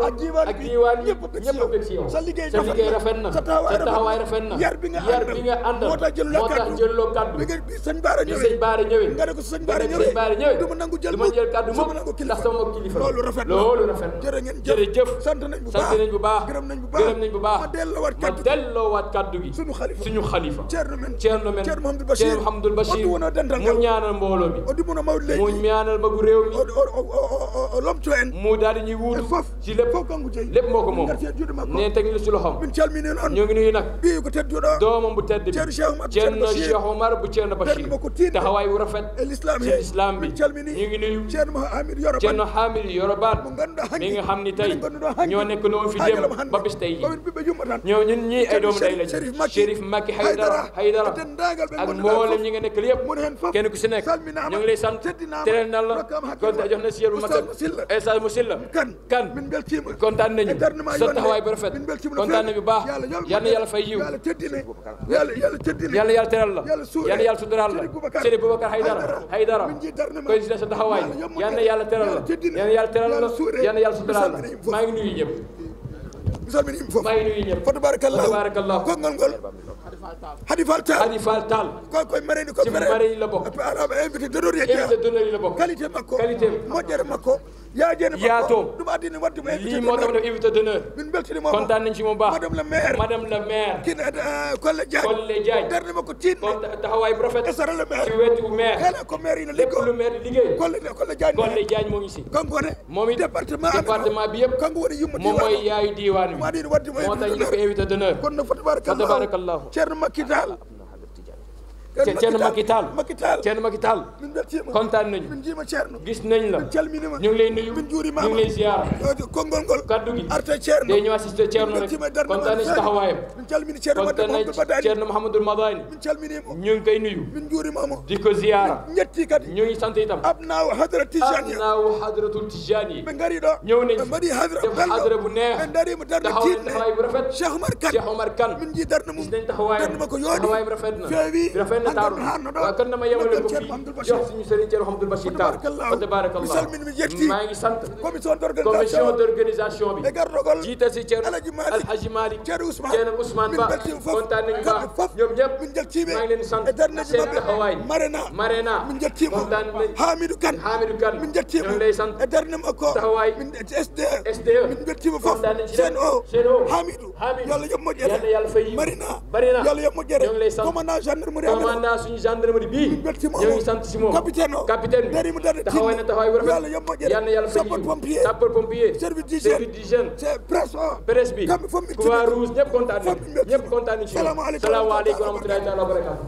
ak diiwaan ñëpp bëgg ci yow sa liggéey rafet na sa taxawaay rafet na yar bi nga àndal moo tax jëlloo kaddu bi sëñ Baara ñëwee nga ne ko sëñ Baara ñëwee du ma jël kaddu moom ndax sama kilifa loolu rafet na jërëjëf sant nañ bu baax gërëm nañ bu baax ma delloowaat kaddu gi suñu xalifa Ceerno men Ceerno Mouhamadoul Bachir mu ñaanal mbooloo bi mu ñaanal magu réew mi mu daal di ñuy wuutu ci lépp moo ko moom ne teg la ci loxoom ñoo ngi nuyu nag doomam bu tedd bi Ceerno Ceerno Cheikh Omar bu Ceerno Bachir taxawaay wu rafet ci islam bi ñu ngi nuyu Ceerno Hamid Yoroban mi nga xam ni tey ñoo nekk noonu fi dem ba bis tey ñoo ñun ñii ay doomu day lañu Chérif Maki Haydara ak mboolem ñi nga nekk yëpp kenn ku si nekk ñu ngi lay sant tereel na la kon jox na si yéen bu mag Essa Musilla kan kontaan nañu sa taxawaay bu rafet kontaan nañu bu baax yal na yàlla fay yiw yàlla teral la yal na yàlla sutural la Chérif Boubacar Haydara koy si sa taxawaay yal na yàlla teral la yal na yàlla teral la yal na yàlla sutural la maa ngi nuyu ñëpp maa ngi nuyu ñëpp tabarakallah ko ngol Hadi Fall Tall koy marraine ko marraine la bokk invité d'honneur yi la bokk qualité moƴƴere makko yaatoom lii moo tax def invité d'honneur kontaan nañ ci moom baax madame la maire Kolle Diagne darde makko tin taxawaay bu rafet sara la maire ci wetu maire kala ko maire ina lépp lu maire di liggéey Kolle Diagne moo ngi si kankone moom it département bi yëpp kanko woni yumma moom mooy yaayu diiwaan bi moo tax ñu def invité d'honneur kon na fa tabarakallahu Ceerno Makki Tall Ceerno Macky Tall kontaan nañu gis nañ la ñu ngi lay nuyu ñu ngi lay ziar kaddu gi day ñëw assisté Ceerno rek kontaan nañ si taxawaayam kontaan nañ Ceerno Mouhamadou Madani ñu ngi koy nuyu di ko ziar ñu ngi sant itam abnaaw hadratul Tijani ñëw nañ def hadra bu neex taxaw nañ taxawaay bu rafet Cheikh Omar Kane gis nañ taxawaayam bu rafet na taaru waaw kan dama yemale ko fii jox suñu sëriñ Thierno Hamdoul Bachir Tall wa tabarakallah maa ngi sant commission d'organisation bi jiite si Thierno Alhaji Malick Thierno Ousmane Ba kontaan nañu baax ñoom ñëpp maa ngi leen sant seen taxawaay Marena kontaan nañ Hamidou Kane ñoo ngi lay sant taxawaay SDE kontaan nañ seen o Hamidou yàlla fay yi Marina ñoo ngi lay sant commandant suñu gendarmerie bii ñoo ngi sant si moom capitaine bi taxawaay na taxawaay bu rafet yal na yàlla fay yiw sapeur pompier service d'hygiène presse bi Croix-Rouge ñëpp kontaan nañu si moom salaamaaleykum wa rahmatullahi taala wa barakatuh